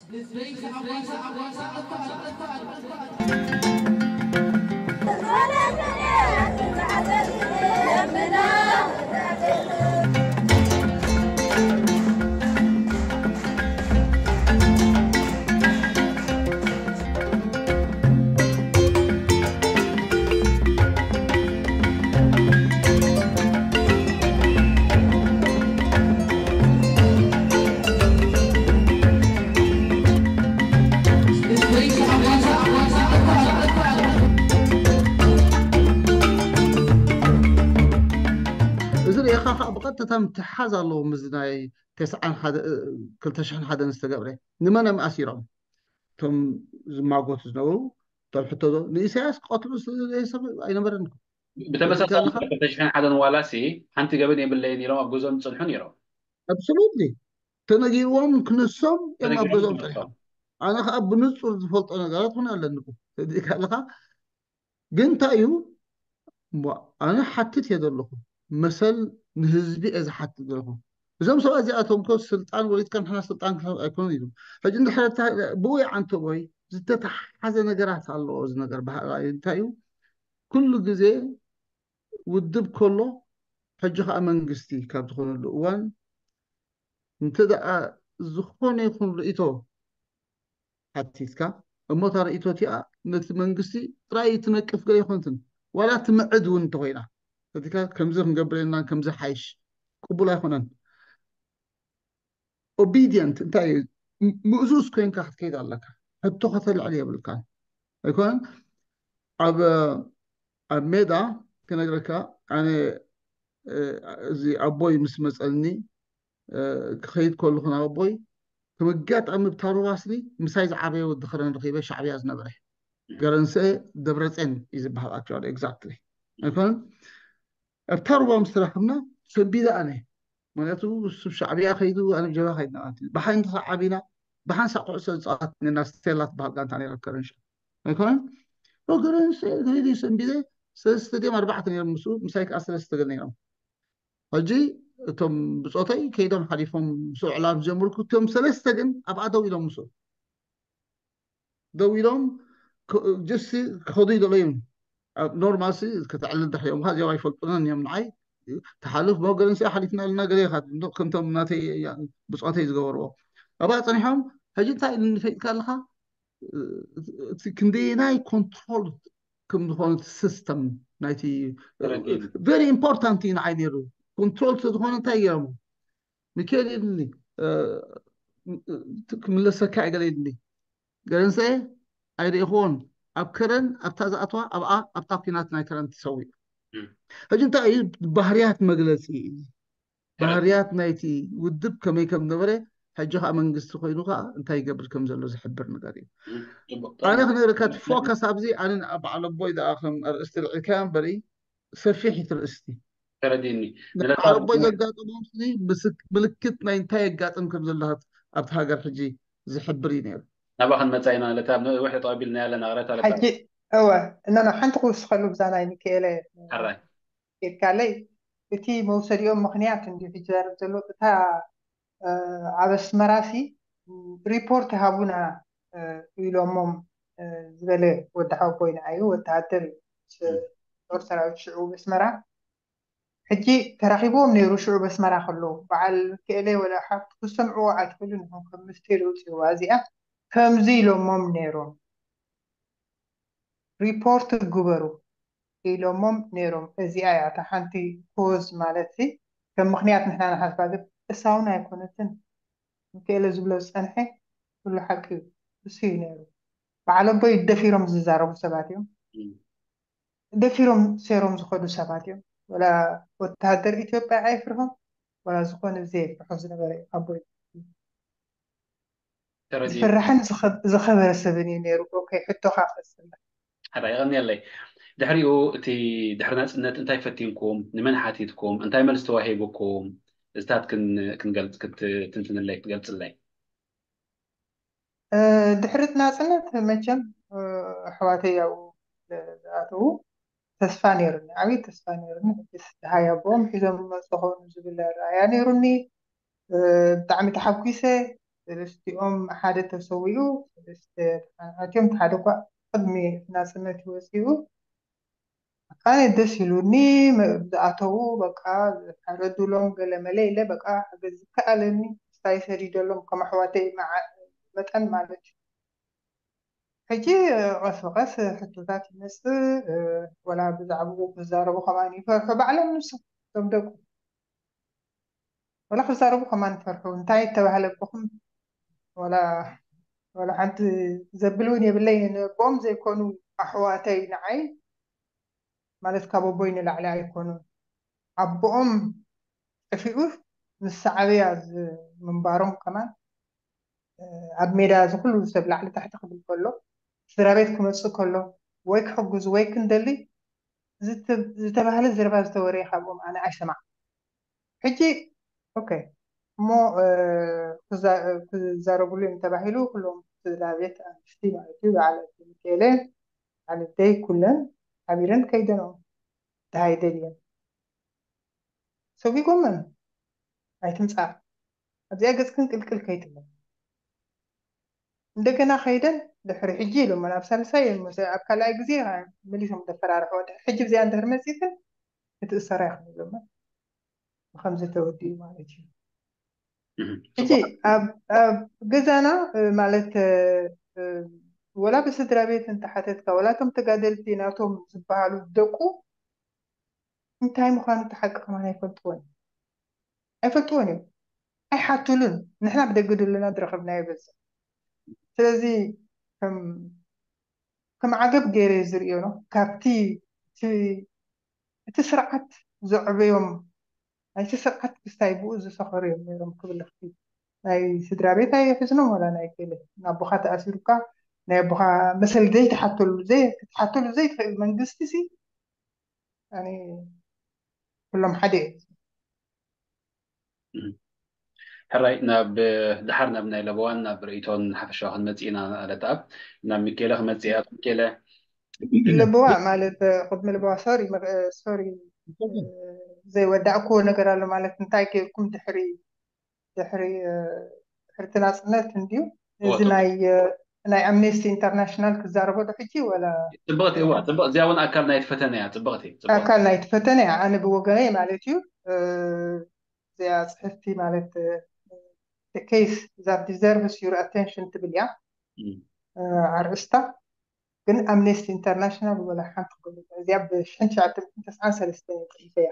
እዚ ርኢኻ ከዓ ብቐጥታ ምትሓዝ ኣለዎ ምስ ናይ ተስዓን ሓደ ክልተ ሽሕን ሓደን ዝተገብረ። ንመን እዮም ኣሲሮም? እቶም ዝማጎቱ ዝነበሩ። እቶም ሕቶ ዶ ንኢሳያስ ቀትሉ ሰብ ኣይነበረን። ብተመሳሳሊ ክልተ ሽሕን ሓደን ዋላሲ ሓንቲ ገበን የብለይን ኢሎም ኣብ ገዝኦም ዝፅንሑ ነይሮም። ኣብሶሉትሊ ተነጊርዎም ክነሶም እዮም ኣብ ገዝኦም ፀኒሖም። ኣነ ከዓ ብንፁር ዝፈልጦ ነገራት ኹን ኣለኒ። ተዲካ ኣለካ ግን እንታይ እዩ? ኣነ ሓትት እየ ዘለኹ፣ መሰል ንህዝቢ እየ ዝሓትት ዘለኹ። እዞም ሰባት እዚኣቶም ኮ ስልጣን ወሪድካ ንሕና ስልጣን ክህብ ኣይኮኑን ኢሉ። ሕጂ እንድሕር ብወይ ዓንተቦይ ዝተተሓሓዘ ነገራት ኣለዎ። እዚ ነገር ባህላ እንታይ እዩ? ኩሉ ግዜ ውድብ ከሎ ሕጂ ከዓ መንግስቲ ካብ ዝኾነሉ እዋን እንተ ደኣ ዝኾነ ይኹን ርእቶ ሓቲትካ እሞ እታ ርእቶ እቲኣ ነቲ መንግስቲ ጥራይ ትነቅፍ ገለ ይኮንትን ዋላ ትምዕድ እውን እንተኮይና እቲካ ከምዚ ክንገብር ኢልና ከምዚ ሓይሽ ቅቡል ኣይኮነን። ኦቢዲየንት እንታይ እዩ? ምእዙዝ ኮይንካ ክትከይድ ኣለካ። ሕቶ ከተልዕል የብልካን ኣይኮነን። ኣብ ኣብ ሜዳ ክነግረካ ኣነ እዚ ኣቦይ ምስ መፀኒ ክኸይድ ከለኹ ናብ ኣቦይ ከም ኣጋጣሚ ብታ ሩባ ስኒ ምሳይ ዝዓበየ ወዲ ኸረን ረኺበ ሻዕብያ ዝነበረ ገረንስኤ ደብረፅን እዩ ዝበሃል። ኣክቹዋሊ ኤግዛክትሊ ኣይኮነን። ኣብታ ሩባ ምስ ተራኸብና ሰንቢደ ኣነ። ምክንያቱ እሱ ሻዕብያ ከይዱ ኣነ ብጀብሃ ከይድና ማለት እዩ። ብሓይንቲ ከዓ ዓቢና ብሓንሳእ ኩዕሶ ዝፃወት ነና ስቴላ ትበሃል ጋንታ ነይራ ከረንሻ ኣይኮነን። ገረንስኤ ገይዱ ሰንቢደ ሰለስተ ድዮም ኣርባዕተ ነይሮም ምስኡ ምሳይ ከዓ ሰለስተ ገል ነይሮም። ሕጂ እቶም ብፆተይ ከይዶም ሓሊፎም ምስኡ ዕላል ዝጀመርኩ እቶም ሰለስተ ግን ኣብኣ ደው ኢሎም ምስኡ ደው ኢሎም ጀስቲ ክኸዱ ይደለዩ። ኖርማልሲ ከተዕልል ድሕሪኦም ካ እዚኦም ኣይፈልጡንን እዮም ንዓይ። ተሓልፍ መገረንሲ ሓሊፍና ኣለና ገለ ኢኻ ከምቶም ናተይ ብፆተይ ዝገበርዎ ኣብኣ ፀኒሖም። ሕጂ እንታይ ኢሉ ንፈይጥካ ኣለካ? እቲ ክንደየናይ ኮንትሮል ከም ዝኾነ እቲ ሲስተም ናይቲ ቨሪ ኢምፖርታንት እዩ ንዓይ ነይሩ። ኮንትሮል ስለዝኾነ እንታይ ገይሮም ሚካኤል ኢሉኒ ክምለሰካ እየ ገለ ኢሉኒ። ገረንሰኤ ኣይርኢኽዎን ኣብ ከረን ኣብታ ዝኣትዋ ኣብኣ ኣብታ ኩናት ናይ ከረን ትሰዊኡ። ሕጂ እንታይ እዩ ባህርያት መግለፂ እዩ። ባህርያት ናይቲ ውድብ ከመይ ከም ነበረ ሕጂ ከዓ መንግስቲ ኮይኑ ከዓ እንታይ ይገብር ከም ዘሎ ዝሕብር ነገር እዩ። ኣነ ክነግረካ እቲ ፎከስ ኣብዚ ኣነ በዓል ኣቦይ ደኣ ከም ኣርእስቲ ልዒልካዮ እምበሪ ሰፊሕ እዩ እቲ ርእስቲ። ተረዲእኒ። ንበዓል ኣቦይ ዘጋጠሞም ስኒ ምልክት ናይ እንታይ የጋጥም ከም ዘሎ ኣብቲ ሃገር ሕጂ ዝሕብር እዩ ነይሩ። ናብኣ ክንመፃ ኢና። ለታ ነዊሕ ተቐቢልና ያለን ኣቕረታ ለታ ሕጂ እወ እነና ሓንቲ ክውስኸሉ ብዛ ናይ ሚካኤለ ሕራይ ኬድካለይ እቲ መውሰዲኦም ምኽንያት እንዲ ዝዛረብ ዘሎ እታ ኣብ ኣስመራሲ ሪፖርት ሃቡና ኢሎሞም ዝበለ ወዲ ሓወቦይ ንዓዩ ወተሃደር እዩ ጦር ሰራዊት ሽዑ በስመራ ሕጂ ተራኺብዎም ነይሩ ሽዑ በስመራ ከለዉ በዓል ክእለ ወላ ሓብቲ ክሰምዕዎ ኣይትኽእሉን ኢኹም ከም ምስጢር ይውፅእዋ እዚኣ ከምዚ ኢሎሞም ነይሮም ሪፖርት ግበሩ ኢሎሞም ነይሮም። እዚኣ እያ እታ ሓንቲ ኮዝ ማለት ሲ ከም ምኽንያት ንሕና ንሓስባ ግን እሳ እውን ኣይኮነትን። ምክኤለ ዝብሎ ዝፀንሐ ኩሉ ሓቂ እዩ። እሱ እዩ ነይሩ። በዓል ኣቦይ ደፊሮም ዝዛረቡ ሰባት እዮም። ደፊሮም ሴሮም ዝኸዱ ሰባት እዮም። ወላ ወታሃደር ኢትዮጵያ ኣይፍርሆም ወላ ዝኾነ ዘየፍርሖ ዝነበረ ኣቦይ ዝፍራሕን ዝኸበረ ሰብን እዩ ነይሩ። ኦኬ ሕቶኻ ቀጽል። ሓራ የቐንየለይ። ድሕሪኡ እቲ ድሕሪ ናጽነት እንታይ ፈቲንኩም? ንመን ሓቲትኩም? እንታይ መልሲ ተዋሂቡኩም? እዚታት ክንገልጽ ክትትንትንለይ ክትገልጽለይ። ድሕሪ ናጽነት መቸም ኣሕዋተይ ኣብኡ ዝኣተዉ ተስፋ ነይሩኒ፣ ዓብዪ ተስፋ ነይሩኒ። ሕጅስ ደሃይ ኣቦኦም ሒዞም ዝመፁ ኾኑ ዝብል ኣረኣእያ ነይሩኒ። ብጣዕሚ ተሓጒሰ። ሰለስቲኦም ሓደ ተሰዊኡ፣ ሰለስተ ኣትዮም፣ ሓደ እኳ ቅድሚ ናጽነት ይወፅኡ። ኣነ ደስ ኢሉኒ። ዝኣተዉ በቃ ዝሓረዱሎም ገለ መለ ኢለ በቃ ሓገዝ ዝከኣለኒ ስታይ ሰዲደሎም ከም ኣሕዋተይ መጠን ማለት እዩ። ሕጂ ቀስ ብቀስ ሕቶታት ይመፅእ። ወላ ብዛዕባኡ ክዛረቡ ከማን ይፈርሑ ባዕሎም ንሶም እቶም ደቁ። ወላ ክዛረቡ ከማን ይፈርሑ። እንታይ ተባህለብኹም? ወላ ሓንቲ ዘብል እውን የብለይ። ንቦም ዘይኮኑ ኣሕዋተይ ንዓይ ማለት ካብ ኣቦይ ንላዕሊ ኣይኮኑን። ኣቦኦም ጠፊኡ ምስ ሳዕብያ ምንባሮም ከማን ኣብ ሜዳ እዚ ኩሉ ሰብ ላዕሊ ታሕቲ ክብል ከሎ፣ ስድራ ቤት ክመፅእ ከሎ ወይ ክሕግዙ ወይ ክንደሊ ዝተባህለ ዘረባ ዝተወረየ ካብኦም ኣነ ኣይሰማዕ። ሕጂ ኦኬ እሞ ክዛረብሉ እዮም ተባሂሉ ኩሎም ስድራ ቤት ኣንስቲ ማለት እዩ በዓል ሚካኤለ ኣልደይ ኩለን ሓቢረን ከይደን ደሃይ ደልየን ሰጒጎመን ኣይትምፃእ ኣብዚኣ ገፅክን ቅልቅል ከይትብለን እንደገና ከይደን ድሕሪ ሕጂ ኢሎመን ኣብ ሳልሳይ ኣብ ካልኣይ ግዜ መሊሶም ዘፈራርሕወ ድሕሪ ሕጂ ብዚኣ እንድሕር መፂእክን ክትእሰራ ኢኽን ኢሎመን ብከምዚ ተወዲኡ ማለት እዩ ሕጂ ኣብ ገዛና ማለት ወላ ብስድራ ቤት እንተሓተትካ ወላ እቶም ተጋደልቲ ናቶም ዝበሃሉ ደቁ እንታይ ምዃኑ እቲ ሓቂ ከማን ኣይፈልጥዎን ኣይፈልጥዎን እዮም ኣይሓትሉን ንሕና ብደገ ደለና ዝረኸብናዮ በዝሕ ስለዚ ከም ዓገብ ገይረ ዝርእዮ ነው ካብቲ እቲ ስርዓት ዘዕበዮም ናይቲ ስርዓት ክስታይ ብኡ ዝሰኸሩ እዮም ነይሮም ክብል ክቲ ናይ ስድራ ቤት ኣይሕዝኖም ወላ ናይ ገለ ናቦኻ ተኣሲሩካ ናይ ኣቦኻ መሰል ዘይትሓተሉ ዘይትሓተሉ ዘይትኽእል መንግስቲ ሲ ኩሎም ሓደ እዮም ሕራይ ናብ ድሓር ናብ ናይ ለበዋን ናብ ርእይቶን ሓፈሻዊ ክንመፅእ ኢና ኣለትኣብ ናብ ሚኬለ ክመፅእ እያ ሚኬለ ለበዋ ማለት ቅድሚ ለበዋ ሶሪ ሶሪ ዘይወዳእኩዎ ነገር ኣሎ ማለት እንታይ ገይርኩም ድሕሪ ድሕሪ ድሕርቲ ናፅነት እንድዩ እዚ ናይ ናይ ኣምነስቲ ኢንተርናሽናል ክዛረበ ዶ ሕጂ ወላ ፅብቕቲ እዋ ፅብቕ እዚኣ እውን ኣካል ናይቲ ፈተነ እያ ፅብቕቲ ኣካል ናይቲ ፈተነ እያ ኣነ ብወገነይ ማለት እዩ እዚኣ ፅሕፍቲ ማለት case that deserves your attention ትብል እያ ኣርእስታ ግን ኣምነስቲ ኢንተርናሽናል ወላ ሓንቲ ክብል እዚኣ ብሽሕን ትሽዓተ ሚእትን ተስዓን ሰለስተን ፅሒፈ እያ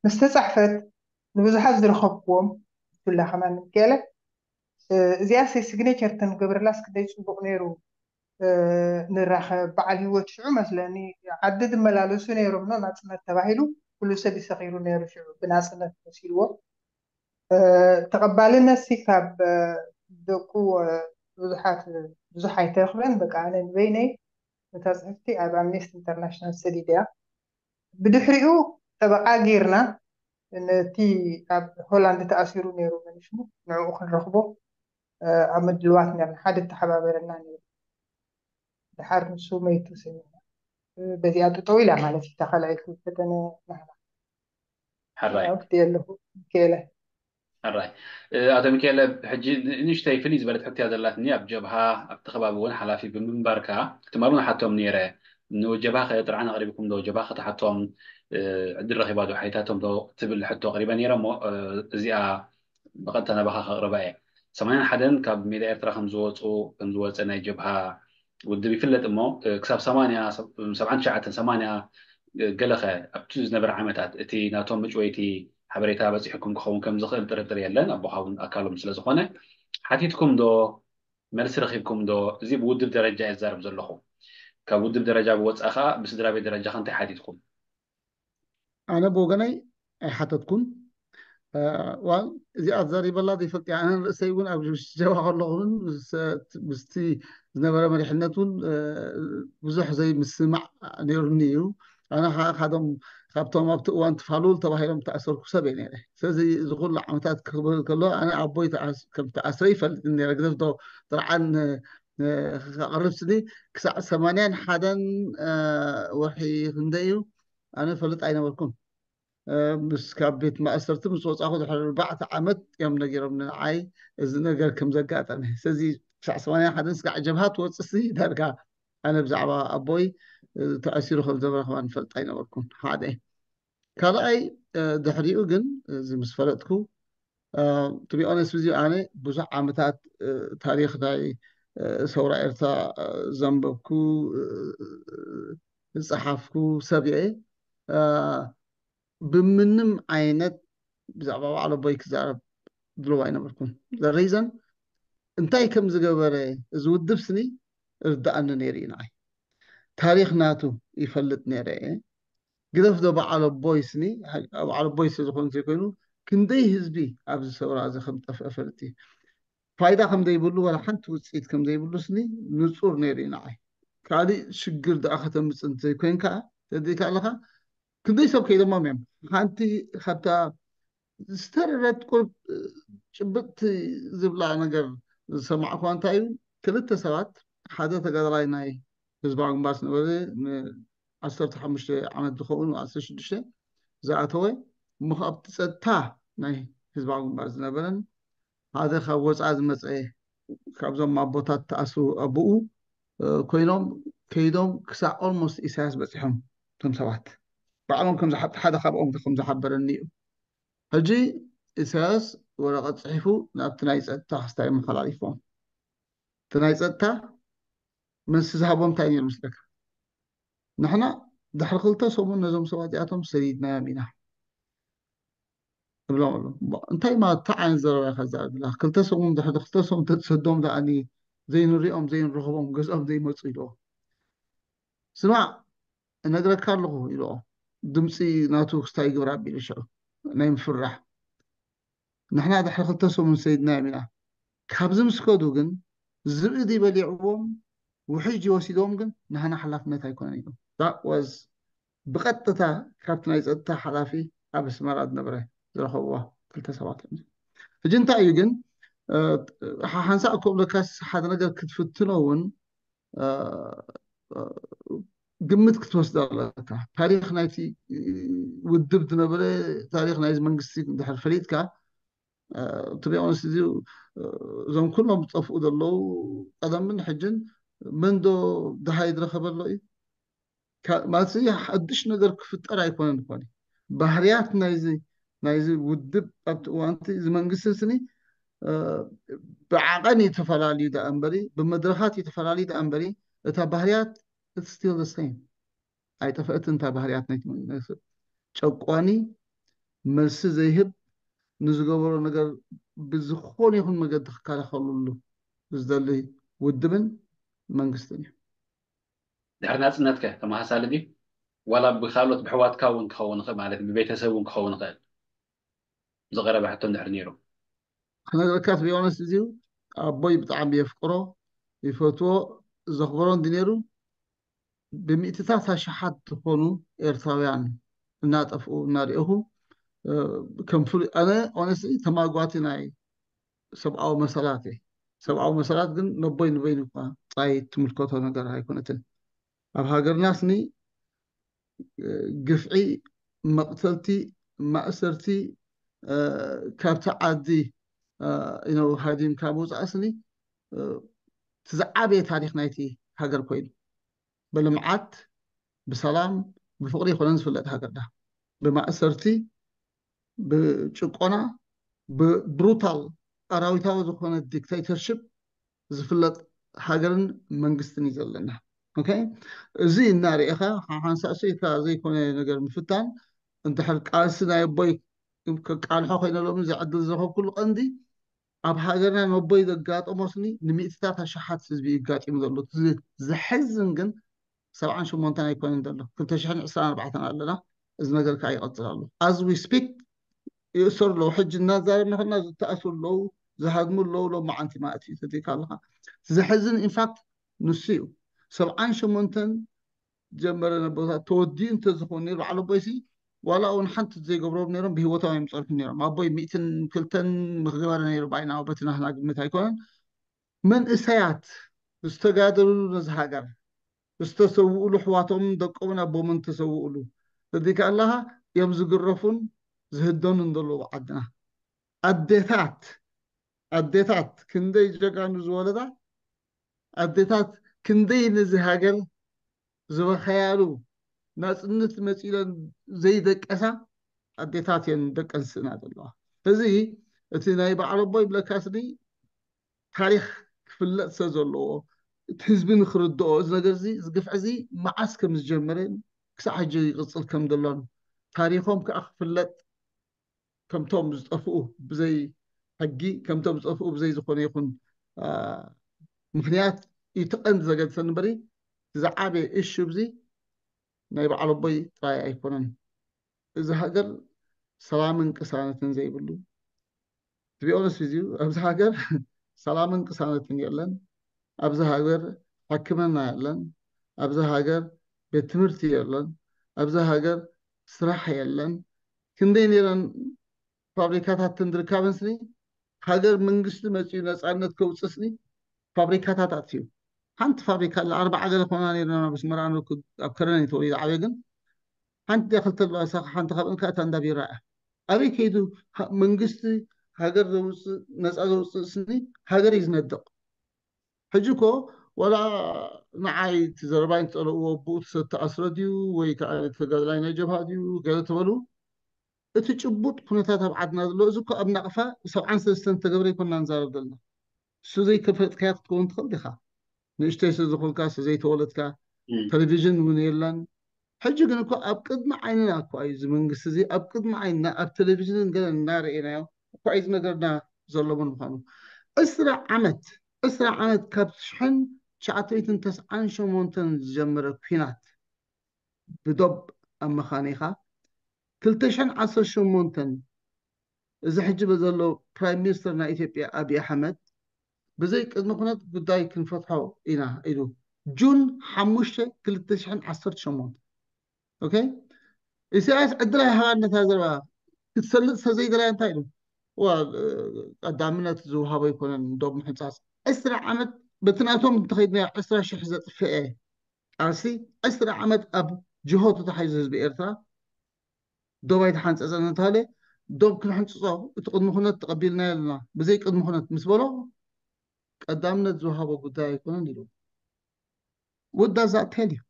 ምስ ተፃሕፈት ንብዙሓት ዝረኸብክዎም ብፍላ ከማን ገለ እዚኣ ሴ ሲግኔቸር ተንገብረላስ ክንደይ ፅቡቅ ነይሩ ንራኸብ በዓል ህይወት ሽዑ መስለኒ ዓዲ ዝመላለሱ ነይሮም ኖ ናፅነት ተባሂሉ ኩሉ ሰብ ይሰኺሩ ነይሩ ሽዑ ብናፅነት መሲልዎ ተቐባልነት ሲ ካብ ደቁ ብዙሓት ብዙሕ ኣይተረኽበን በቃ ኣነ ንበይነይ ነታ ፅሕፍቲ ኣብ ኣምኔስቲ ኢንተርናሽናል ሰዲደያ ብድሕሪኡ ጠበቓ ጌርና ነቲ ኣብ ሆላንድ ተኣሲሩ ነይሩ መንሽሙ ንዕኡ ክንረኽቦ ኣብ ምድልዋት ነርና ሓደ ተሓባበረና ነይሩ ድሓር ንሱ መይቱ ሰሚዕና በዚኣ ጠጠው ኢላ ማለት እዩ ተኸላኢልኩ ፈተነ ናህና ሕራይ ኣብቲ ኣለኹ ሚካኤለ ሕራይ ኣቶ ሚካኤለ ሕጂ ንእሽተይ ፍልይ ዝበለት ሕትያ ዘላትኒ ኣብ ጀብሃ ኣብቲ ከባቢ እውን ሓላፊ ብምንባርካ ትማሉ ንሓቶም ነይረ ንጀብሃ ከጥርዓን ኣቕሪብኩም ዶ ጀብሃ ከተሓቶም ዕድል ረኺባ ዶ ሓይታቶም ዶ ትብል ሕቶ ኣቕሪበ ነይረ እሞ እዚኣ ብቐጥታ ናባኻ ከቕርባ እየ ሰማንያን ሓደን ካብ ሜዳ ኤርትራ ከምዝወፁ ከምዝወፀ ናይ ጀብሃ ውድብ ይፍለጥ እሞ ክሳብ ሰማንያ ሰብዓን ትሽዓተን ሰማንያ ገለኸ ኣብቲ ዝነበረ ዓመታት እቲ ናቶም ምጭወይቲ ሓበሬታ በፂሕኩም ክኸውን ከም ዝኽእል ጥርጥር የለን ኣቦኻ እውን ኣካሎም ስለ ዝኾነ ሓቲትኩም ዶ መልሲ ረኺብኩም ዶ እዚ ብውድብ ደረጃ እየ ዝዛረብ ዘለኹ ካብ ውድብ ደረጃ ብወፃእ ከዓ ብስድራ ቤት ደረጃ ከ እንታይ ሓቲትኩም ኣነ ብወገነይ ኣይሓተትኩን እዚኣ ዘሪበላ ዘይፈልጥ ኣነ ርእሰይ እውን ኣብ ጀባ ከለኹን ምስቲ ዝነበረ መሪሕነት እውን ብዙሕ ዘይምስማዕ ነይሩኒ እዩ ኣነ ካዶም ካብቶም ኣብቲ እዋን ትፋሉል ተባሂሎም ተኣሰርኩ ሰብ እየ ነረ ስለዚ እዚ ኩሉ ዓመታት ክብል ከሎ ኣነ ኣቦይ ከም ተኣስረ ይፈልጥ ነረ ግደፍዶ ጥርዓን ከቕርብ ስኒ ክሳዕ ሰማንያን ሓደን ወርሒ ክንደ እዩ ኣነ ፈልጥ ኣይነበርኩን ምስ ካብ ቤት ማእሰርቲ ምስ ወፃኹ ድሕሪ ኣርባዕተ ዓመት እዮም ነጊሮም ንዓይ እዚ ነገር ከም ዘጋጠመ። ስለዚ ክሳዕ ሰማንያ ሓደን ስጋዕ ጀብሃ ትወፅእ ሲ ዳርጋ ኣነ ብዛዕባ ኣቦይ ተኣሲሩ ከም ዘበረ ከማን ፈልጥ ኣይነበርኩን። ሓደ ካልኣይ ድሕሪኡ ግን እዚ ምስ ፈለጥኩ ትቢኦነስ እዚ ኣነ ብዙሕ ዓመታት ታሪክ ናይ ሰውራ ኤርትራ ዘንበብኩ ዝፀሓፍኩ ሰብ እየ። ብምንም ዓይነት ብዛዕባ በዓል ኣቦይ ክዛረብ ድልው ኣይነበርኩን። ዘረይዘን እንታይ ከም ዝገበረ እዚ ውድብ ስኒ ርዳኣኒ ነይሩ እዩ ንዓይ። ታሪክ ናቱ ይፈልጥ ነይረ እየ። ግደፍ ዶ በዓል ኣቦይ ስኒ በዓል ኣቦይ ስለ ዝኾነ ዘይኮይኑ ክንደይ ህዝቢ ኣብዚ ሰውራ እዚ ከም ጠፍአ ፈልጥ እዩ። ፋይዳ ከም ዘይብሉ ዋላ ሓንቲ ውፅኢት ከም ዘይብሉ ስኒ ንፁር ነይሩ እዩ ንዓይ። ካሊእ ሽግር ደኣ ከተምፅእ እንተይኮይንካ ተደይካ ኣለካ ክንደይ ሰብ ከይደሞም እዮም። ሓንቲ ካብታ ዝተረረት ቁርብ ጭብጥቲ ዝብላ ነገር ዝሰማዕኳ እንታይ እዩ፣ ክልተ ሰባት ሓደ ተጋዳላይ ናይ ህዝባዊ ግንባር ዝነበረ ዓሰርተ ሓሙሽተ ዓመት ዝኸውን ዓሰርተ ሽዱሽተ ዝኣተወ እሞ ካብቲ ፀጥታ ናይ ህዝባዊ ግንባር ዝነበረን ሓደ ካብ ወፃኢ ዝመፀ ካብዞም ኣቦታት ተኣስሩ ኣቦኡ ኮይኖም ከይዶም ክሳብ ኦልሞስት ኢሳያስ በፂሖም እቶም ሰባት ባዕሎም ከም ዝሓ- ሓደ ካብኦም ከም ዝሓበረኒ እዩ። ሕጂ ኢሳያስ ወረቐት ፅሒፉ ናብቲ ናይ ፀጥታ ክስታይ መሓላሊፎም እቲ ናይ ፀጥታ መልሲ ዝሃቦም እንታይ ነይሩ ምስለካ? ንሕና ድሕሪ ክልተ ሰሙን ነዞም ሰባት እዚኣቶም ሰዲድናዮም ኢና እብሎም ኣሎ። እንታይ ማለት እንታይ ዓይነት ዘረባ ኢኻ ዝዛረብ ዘለኻ? ክልተ ሰሙን ድሕሪ ክልተ ሰሙን ተትሰዶም ደኣኒ ዘይንሪኦም ዘይንረኽቦም ገዝኦም ዘይመፁ ኢልዎ። ስማዕ እነግረካ ኣለኹ ኢልዎ። ድምፂ ናቱ ክስታይ ግብር ኣቢሉ ሽዑ ናይ ምፍራሕ ንሕና ድሕሪ ክልተ ሰሙን ሰይድናዮም ኢና። ካብዚ ምስ ከዱ ግን ዝብኢ ድዩ በሊዕዎም ውሕጅ ድዩ ወሲድዎም ግን ንሕና ሓላፍነት ኣይኮነን ኢሎም። That was ብቐጥታ ካብቲ ናይ ፀጥታ ሓላፊ ኣብ ኣስመራ ዝነበረ ዝረኸብዎ ክልተ ሰባት እዮም። ሕጂ እንታይ እዩ ግን ሓንሳእ ክብለካስ ሓደ ነገር ክትፍትኖ እውን ግምት ክትወስድ ኣለካ። ታሪክ ናይቲ ውድብ ዝነበረ ታሪክ ናይዚ መንግስቲ ድሕር ፈሊጥካ ትቢኦንስ እዚ እዞም ኩሎም ዝጠፍኡ ዘለዉ ቀደምን ሕጅን መን ዶ ድሃይ ዝረኸበሎ እዩ ማለት ሓድሽ ነገር ክፍጠር ኣይኮነን። ኮነ ባህርያት ናይዚ ናይዚ ውድብ ኣብቲ እዋንቲ እዚ መንግስቲ ስኒ ብዓቐን እዩ ተፈላለዩ ደኣ እምበሪ ብመድረኻት እዩ ተፈላለዩ ደኣ እምበሪ እታ ባህርያት it's still the same ኣይጠፍአትን እታ ባህርያት ናይቲ መንግስቲ ጨቋኒ መልሲ ዘይህብ ንዝገበሮ ነገር ብዝኾነ ይኹን መገዲ ክከላኸሉሉ ዝደሊ ውድብን መንግስትን እዩ። ድሕሪ ናፅነትከ ተመሳሳሊ ድዩ ዋላ ብካልኦት ብሕዋትካ እውን ክኸውን ይኽእል ማለት ብቤተሰብ እውን ክኸውን ይኽእል ዝቐረበ ሕቶ እንድሕር ነይሩ ክነግረካ ትቢኦነስ እዚው ኣቦይ ብጣዕሚ የፍቅሮ ይፈትዎ ዘኽብሮ እንዲ ነይሩ ብሚእትታት ኣሽሓት ዝኾኑ ኤርትራውያን እናጠፍኡ እናሪኦኹ ከም ፍሉይ ኣነ ኦነስ ተማጓቲ ናይ ሰብኣዊ መሰላት እየ። ሰብኣዊ መሰላት ግን ነቦይ ንበይኑ እኳ ጥራይ ትምልከቶ ነገር ኣይኮነትን። ኣብ ሃገርና ስኒ ግፍዒ፣ መቕተልቲ፣ ማእሰርቲ ካብቲ ዓዲ ኢነው ሃዲምካ ምውፃእ ስኒ እቲ ዝዓበየ ታሪክ ናይቲ ሃገር ኮይኑ ብልምዓት ብሰላም ብፍቅሪ ይኮነን ዝፍለጥ ሃገርና ብማእሰርቲ ብጭቆና ብብሩታል ኣራዊታዊ ዝኾነ ዲክታተርሽፕ ዝፍለጥ ሃገርን መንግስትን እዩ ዘለና። እዚ እናርኢኻ ሓንሳእ ሰይካ ዘይኮነ ነገር ምፍታን እንድሕር ቃልሲ ናይ ኣቦይ ከቃልሖ ኮይነ ሎሚ እዚ ዕድል ዝረኸብኩሉ ቀንዲ ኣብ ሃገርና ነቦይ ዘጋጠሞ ስኒ ንሚእትታት ኣሽሓት ህዝቢ እዩ ጋጢሙ ዘሎ። ዝሕዝን ግን ሰብዓን ሸሞንተን ኣይኮነን ዘሎ ክልተ ሽሕን ዕስራን ኣርባዕተን ኣለና። እዚ ነገር ከዓ ይቐፅል ኣሎ። As we speak ይእሰሩ ኣለዉ። ሕጂ እናዛረብና ከለና ዝተኣስሩ ኣለዉ፣ ዝሃድሙ ኣለዉ። ሎማዓንቲ ማለት እዩ ተዘይካ ኣለካ። ዘሕዝን ኢንፋክት ንሱ እዩ። ሰብዓን ሸሞንተን ጀመረ ነቦታት ተወዲኡ እንተዝኸውን ነይሩ በዓል ኣቦይሲ ዋላ እውን ሓንቲ ዘይገብሮም ነይሮም ብሂወቶም እዮም ዝፀንሑ ነይሮም ኣቦይ ሚእትን ክልተን ምክገበረ ነይሩ ባይና በቲ ናህና ግምት ኣይኮነን መንእሰያት ዝተጋደሉሉ ነዚ ሃገር ዝተሰውኡሉ ኣሕዋቶም ደቆምን ኣቦምን ዝተሰውኡሉ ተዲካ ኣለኻ እዮም ዝግረፉን ዝህደኑን ዘለዉ ዓድና። ኣዴታት ኣዴታት ክንደይ ጀጋኑ ዝወለዳ ኣዴታት ክንደይ ነዚ ሃገር ዝበኸያሉ ናፅነት መፂለን ዘይደቀሳ ኣዴታት እየን ደቂ ኣንስትና ዘለዋ። እዚ እቲ ናይ በዓል ኣቦ ይብለካ ስኒ ታሪክ ክፍለጥ ስለ ዘለዎ እቲ ህዝቢ ንክርድኦ እዚ ነገር እዚ እዚ ግፍዒ እዚ መዓስ ከም ዝጀመረ ክሳዕ ሕጂ ይቅፅል ከም ዘሎን ታሪኮም ከዓ ክፍለጥ ከምቶም ዝጠፍኡ ብዘይ ሕጊ ከምቶም ዝጠፍኡ ብዘይ ዝኾነ ይኹን ምክንያት እዩ እቲ ቀንዲ ዘገድሰኒ እምበሪ ዝዓበየ እሹ ብዚ ናይ በዓል ኣቦይ ጥራይ ኣይኮነን። እዚ ሃገር ሰላምን ቅሳነትን ዘይብሉ ትቢኦነስ እዩ ኣብዚ ሃገር ሰላምን ቅሳነትን የለን። ኣብዚ ሃገር ሕክምና የለን። ኣብዚ ሃገር ቤት ትምህርቲ የለን። ኣብዚ ሃገር ስራሕ የለን። ክንደይ ነይረን ፋብሪካታት ትንድርካበን ስኒ ሃገር መንግስቲ መፅኡ ነፃነት ከውፅእ ስኒ ፋብሪካታት ኣትዩ ሓንቲ ፋብሪካ ኣለ ኣርባዓ ገለ ኮና ነይርና ኣብ ኣስመራ ነርኩ ኣብ ከረን ተወሊደ ዓብየ ግን ሓንቲ ዲያ ክልተ ኣለዋ እሳ ሓንቲ ካብእን ከኣ እታ እንዳ ቢራ እያ ኣበይ ከይዱ መንግስቲ ሃገር ዘውፅእ ነፃ ዘውፅእ ስኒ ሃገር እዩ ዝነድቕ ሕጂ እኮ ወላ ንዓይ እቲ ዘረባይ እንተፀለእዎ ብኡ ተኣስረ ድዩ ወይ ከዓ ተጋዳላይ ናይ ጀብሃ ድዩ ገለ ተበሉ እቲ ጭቡጥ ኩነታት ኣብ ዓድና ዘሎ እዚ እኮ ኣብ ናቕፋ ሰብዓን ሰለስተን ዝተገብረ ይኮና ንዛረብ ዘለና እሱ ዘይከፈጥካያ ክትከውን ትኽእል ዲኻ ንእሽተይ ስለ ዝኾንካ ስለ ዘይተወለድካ ቴሌቪዥን እውን የላን ሕጂ ግን እኮ ኣብ ቅድሚ ዓይንና እኮ እዩ እዚ መንግስቲ እዚ ኣብ ቅድሚ ዓይንና ኣብ ቴሌቪዥንን ገለ እናረኤናዮ እኳ እዩ ዝነገርና ዘሎ ምዃኑ ዕስራ ዓመት ዕስራ ዓመት ካብ ትሽሕን ትሽዓተይትን ተስዓን ሸሞንተን ዝጀመረ ኲናት ብዶብ ኣመኻኒኻ ክልተ ሽሕን ዓሰርተ ሸሞንተን እዚ ሕጂ ዘሎ ፕራይም ሚኒስተር ናይ ኢትዮጵያ ኣብይ ኣሕመድ ብዘይ ቅድሚ ኩነት ጉዳይ ክንፈትሖ ኢና ኢሉ ጁን ሓሙሽተ ክልተ ሽሕን ዓሰርተ ሸሞንተ ኦኬ ኢሳያስ ዕድል ኣይሃባን ነታ ዘረባ ክትሰልጥ ሰዘይደላያ እንታይ ኢሉ ቀዳምነት ዝውሃቦ ኣይኮነን ዶብ ምሕንፃፅ ዕስራ ዓመት በቲ ናቶም እንተኸይድና ዕስራ ሽሕ ዘጥፍአ ቃልሲ ዕስራ ዓመት ኣብ ጅሆ ተታሒዙ ህዝቢ ኤርትራ ዶብ ኣይተሓንፀፀን እንተሃለ ዶብ ክንሕንፅፆ እቲ ቅድሚ ኩነት ተቐቢልናዮ ኣለና ብዘይ ቅድሚ ኩነት ምስ በሎ ቀዳምነት ዝወሃቦ ጉዳይ ኣይኮነን ኢሉ ወዳ ዛተል እዩ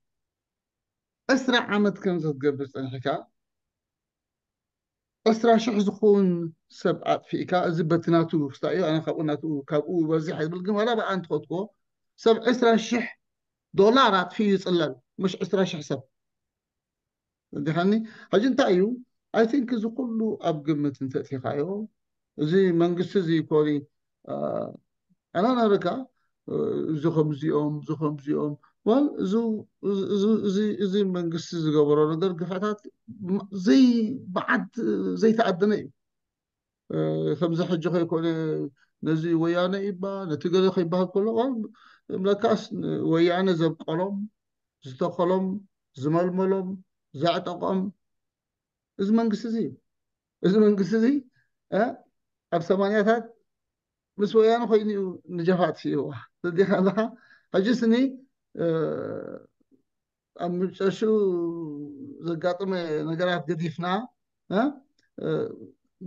ዕስራ ዓመት ከም ዘትገብር ፀኒሕካ ዕስራ ሽሕ ዝኸውን ሰብ ኣጥፊእካ እዚ በቲ ናቱ ክስታ እዩ ኣነ ካብኡ ናቱ ካብኡ ይበዝሕ ይብል ግን ዋላ ብኣ እንትኸትኮ ሰብ ዕስራ ሽሕ ዶላር ኣጥፊኡ ይፅለል ምሽ ዕስራ ሽሕ ሰብ እንዲኻኒ ሕጂ እንታይ እዩ ኣይ ቲንክ እዚ ኩሉ ኣብ ግምት እንተእቲኻዮ እዚ መንግስቲ እዚ ኮኒ ኣናናረካ እዚ ከምዚኦም እዚ ከምዚኦም ዋል እዚ መንግስቲ ዝገበሮ ነገር ግፍዕታት ዘይ መዓት ዘይተኣደነ እዩ ከምዚ ሕጂ ከይኮነ ነዚ ወያነ ይባ ነቲ ገለ ከይበሃል ከሎ ለካስ ወያነ ዘብቀሎም ዝተኸሎም ዝመልመሎም ዘዕጠቆም እዚ መንግስቲ እዚ እዩ እዚ መንግስቲ እዚ ኣብ ሰማንያታት ምስ ወያነ ኮይኑ እዩ ንጀፋት ስእዋ ተዲኻ ኣለኻ ሕጂ ስኒ ኣብ ምጨሹ ዘጋጥመ ነገራት ገዲፍና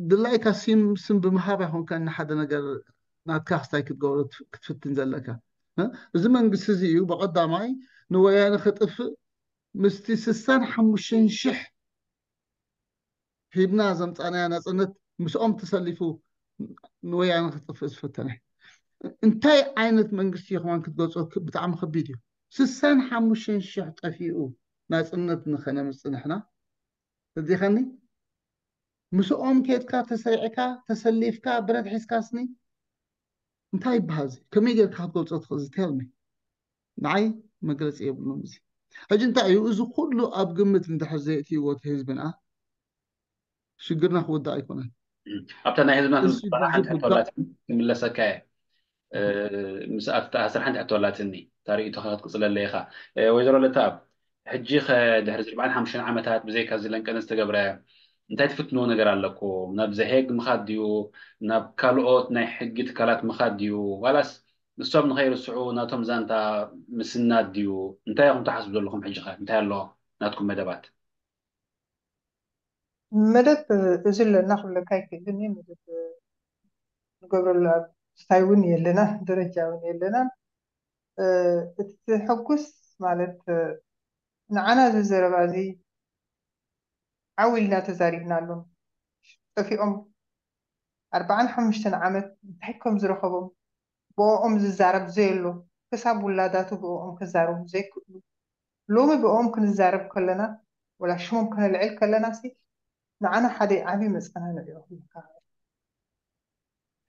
ድላይካ ሲም ስም ብምሃብ ኣይኮንካ ንሓደ ነገር ናትካ ክስታይ ክትገብሮ ክትፍትን ዘለካ እዚ መንግስቲ እዚ እዩ ብቀዳማይ ንወያነ ክጥፍእ ምስቲ ስሳን ሓሙሽተን ሽሕ ሂብና ዘምፃናያ ናፅነት ምስኦም ተሰሊፉ ንወያነ ክጥፍእ ዝፈተነ እንታይ ዓይነት መንግስቲ ይኽዋን ክትገልፆ ብጣዕሚ ከቢድ እዩ ስሳን ሓሙሽተን ሽሕ ጠፊኡ ናፅነት ንኸነምፅእ ንሕና ተዲኸኒ ምስኦም ኬድካ ተሰሪዕካ ተሰሊፍካ ብረት ሒዝካ ስኒ እንታይ ይበሃል እዚ ከመይ ጌርካ ክትገልፆ ትኽእል እዚ tell me ንዓይ መግለፂ የብሉን እዚ ሕጂ እንታይ እዩ እዚ ኩሉ ኣብ ግምት እንድሕር ዘየእትይዎ እቲ ህዝብና ሽግርና ክውዳእ ኣይኮነን ኣብታ ናይ ህዝብና ስራሕ ሓንቲ ሕቶላት ክምለሰካ እየ ምስ ኣብታ ስራሕ ሓንቲ ሕቶላትኒ ታርእዩ ተኸት ቅፅለለ ኢኻ ወይዘሮ ለታብ ሕጂ ከ ድሕሪ ኣርባዓን ሓሙሽተን ዓመታት ብዘይካ እዚ ለንቀነ ዝተገብረ እንታይ ትፍትንዎ ነገር ኣለኩም ናብ ዘሄግ ምኻድ ድዩ ናብ ካልኦት ናይ ሕጊ ትካላት ምኻድ ድዩ ዋላስ ንሶም ንኸይርስዑ ናቶም ዛንታ ምስናድ ድዩ እንታይ ኢኹም ትሓስቡ ዘለኹም ሕጂ ኸ እንታይ ኣሎ ናትኩም መደባት መደብ እዚ ኣለና ክብለካ ኣይክእልን እየ። መደብ ንገብረሉ ኣብ ስታይ እውን የለና፣ ደረጃ እውን የለና። እቲ ሕጉስ ማለት ንዓና እዚ ዘረባ እዚ ዓው ኢልና ተዛሪብናሎም። ጠፊኦም ኣርባዓን ሓሙሽተን ዓመት እንታይ ከም ዝረኸቦም ብኦም ዝዛረብ ዘየሎ፣ ክሳብ ውላዳቱ ብኦም ክዛረቡ ዘይክእሉ፣ ሎሚ ብኦም ክንዛረብ ከለና ወላ ሽሞም ከነልዕል ከለና ሲ ንዓና ሓደ ዓብዪ መፀናንዒ እዩ ክብለካ።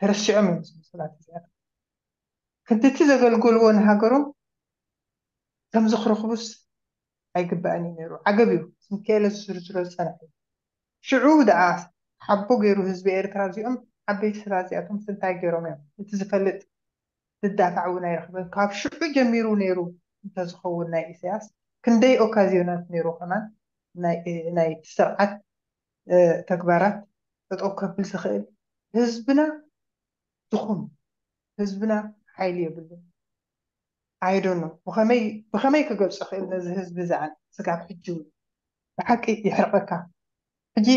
ተረሲዖም እዮም እዞም ሰባት እዚኣቶም። ክንድቲ ዘገልገልዎ ንሃገሮም ከምዚ ክረኽቡስ ኣይግባእን እዩ ነይሩ። ዓገብ እዩ ስንኪኤለ ዝዝርዝሮ ዝፀንሐ። ሽዑ ደኣ ሓቦ ገይሩ ህዝቢ ኤርትራ እዚኦም ዓበይቲ ሰባት እዚኣቶም እንታይ ገይሮም እዮም? እቲ ዝፈልጥ ዝዳፋዕ እውን ኣይረኽበን። ካብ ሽዑ ጀሚሩ ነይሩ እንተዝኸውን ናይ ኢሳያስ ክንደይ ኦካዝዮናት ነይሩ ከማን ናይ እቲ ስርዓት ተግባራት ጠጠው ከብል ዝኽእል። ህዝብና ድኹም፣ ህዝብና ሓይሊ የብሉን። ኣይዶኖ ብኸመይ ክገልጾ ክእል ነዚ ህዝቢ ዝዓን ስጋብ ሕጂ እውን ብሓቂ ይሕርቐካ። ሕጂ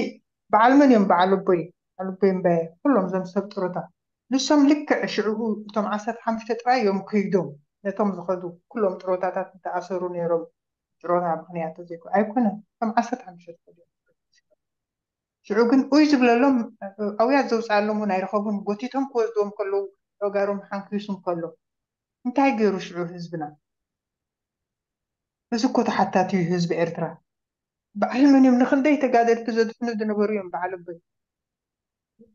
በዓል መን እዮም? በዓል ኣቦይ፣ በዓል ኣቦይ እምበየ፣ ኩሎም እዞም ሰብ ጥሮታ ንሶም ልክዕ ሽዕኡ እቶም ዓሰርተ ሓሙሽተ ጥራይ እዮም ከይዶም ነቶም ዝኸዱ ኩሎም ጥሮታታት እንተኣሰሩ ነይሮም ጥሮታ ምክንያት ተዘይኮ ኣይኮነን። እቶም ዓሰርተ ሓሙሽተ ዝኸዱ እዮም። ሽዑ ግን ኡይ ዝብለሎም ኣውያት ዘውፅኣሎም እውን ኣይረኸቡን። ጎቲቶም ክወስድዎም ከለዉ ተጋሮም ሓንኪሱ ከሎ እንታይ ገይሩ ሽዑ ህዝብና? እዚ እኮ ተሓታቲ እዩ ህዝቢ ኤርትራ። በዓል መን እዮም ንክንደይ ተጋደልቲ ዘድሕኑ ዝነበሩ እዮም በዓል ኣቦይ።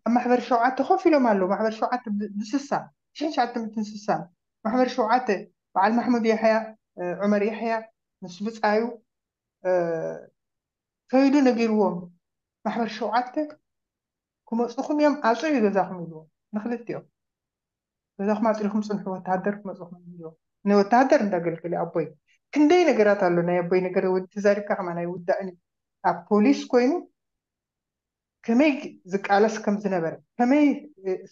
ኣብ ማሕበር ሸውዓተ ኮፍ ኢሎም ኣለዉ። ማሕበር ሸውዓተ ብ- ብስሳ ሽሕን ትሽዓተ ሚእትን ስሳ ማሕበር ሸውዓተ በዓል ማሕሙድ የሕያ ዑመር የሕያ ምስ ብፃዩ ከይዱ ነጊርዎም ማሕበር ሸውዓተ ክመፁኹም እዮም ኣፅርዩ ገዛኹም ኢልዎም ንክልቲኦም። ገዛኹም ኣፅሪኹም ፅንሑ ወተሃደር ክመፁኹም እዮም ኢልዎም። ንወተሃደር እንዳገልገለ ኣቦይ ክንደይ ነገራት ኣሎ ናይ ኣቦይ ነገር ወዲ ተዛሪብካ ከማን ኣይውዳእን እዩ። ኣብ ፖሊስ ኮይኑ ከመይ ዝቃለስ ከም ዝነበረ ከመይ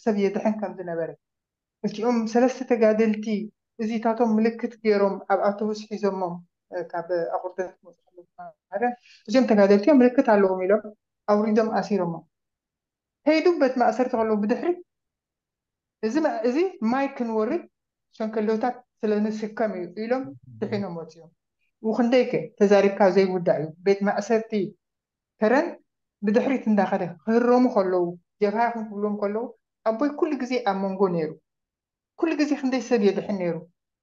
ሰብ የድሕን ከም ዝነበረ እቲኦም ሰለስተ ተጋደልቲ እዚታቶም ምልክት ገይሮም ኣብ ኣውቶቡስ ሒዞሞም ካብ ኣቁርደት ክመፁ ከለዉ ማለት እዚኦም ተጋደልቲ እዮም ምልክት ኣለዎም ኢሎም ኣውሪዶም ኣሲሮሞም ከይዱ በት ማእሰርቲ ከለዉ ብድሕሪ እዚ እዚ ማይ ክንወርድ ሸንከሎታት ስለ ንስከም እዩ ኢሎም ድሒኖም ወፂኦም። ውክንደይከ ተዛሪብካ ዘይውዳእ እዩ። ቤት ማእሰርቲ ከረን ብድሕሪት እንዳኸደ ክህረሙ ከለዉ ጀብሃ ይኹን ክብሎም ከለዉ ኣቦይ ኩሉ ግዜ ኣብ መንጎ ነይሩ። ኩሉ ግዜ ክንደይ ሰብ የድሕን ነይሩ።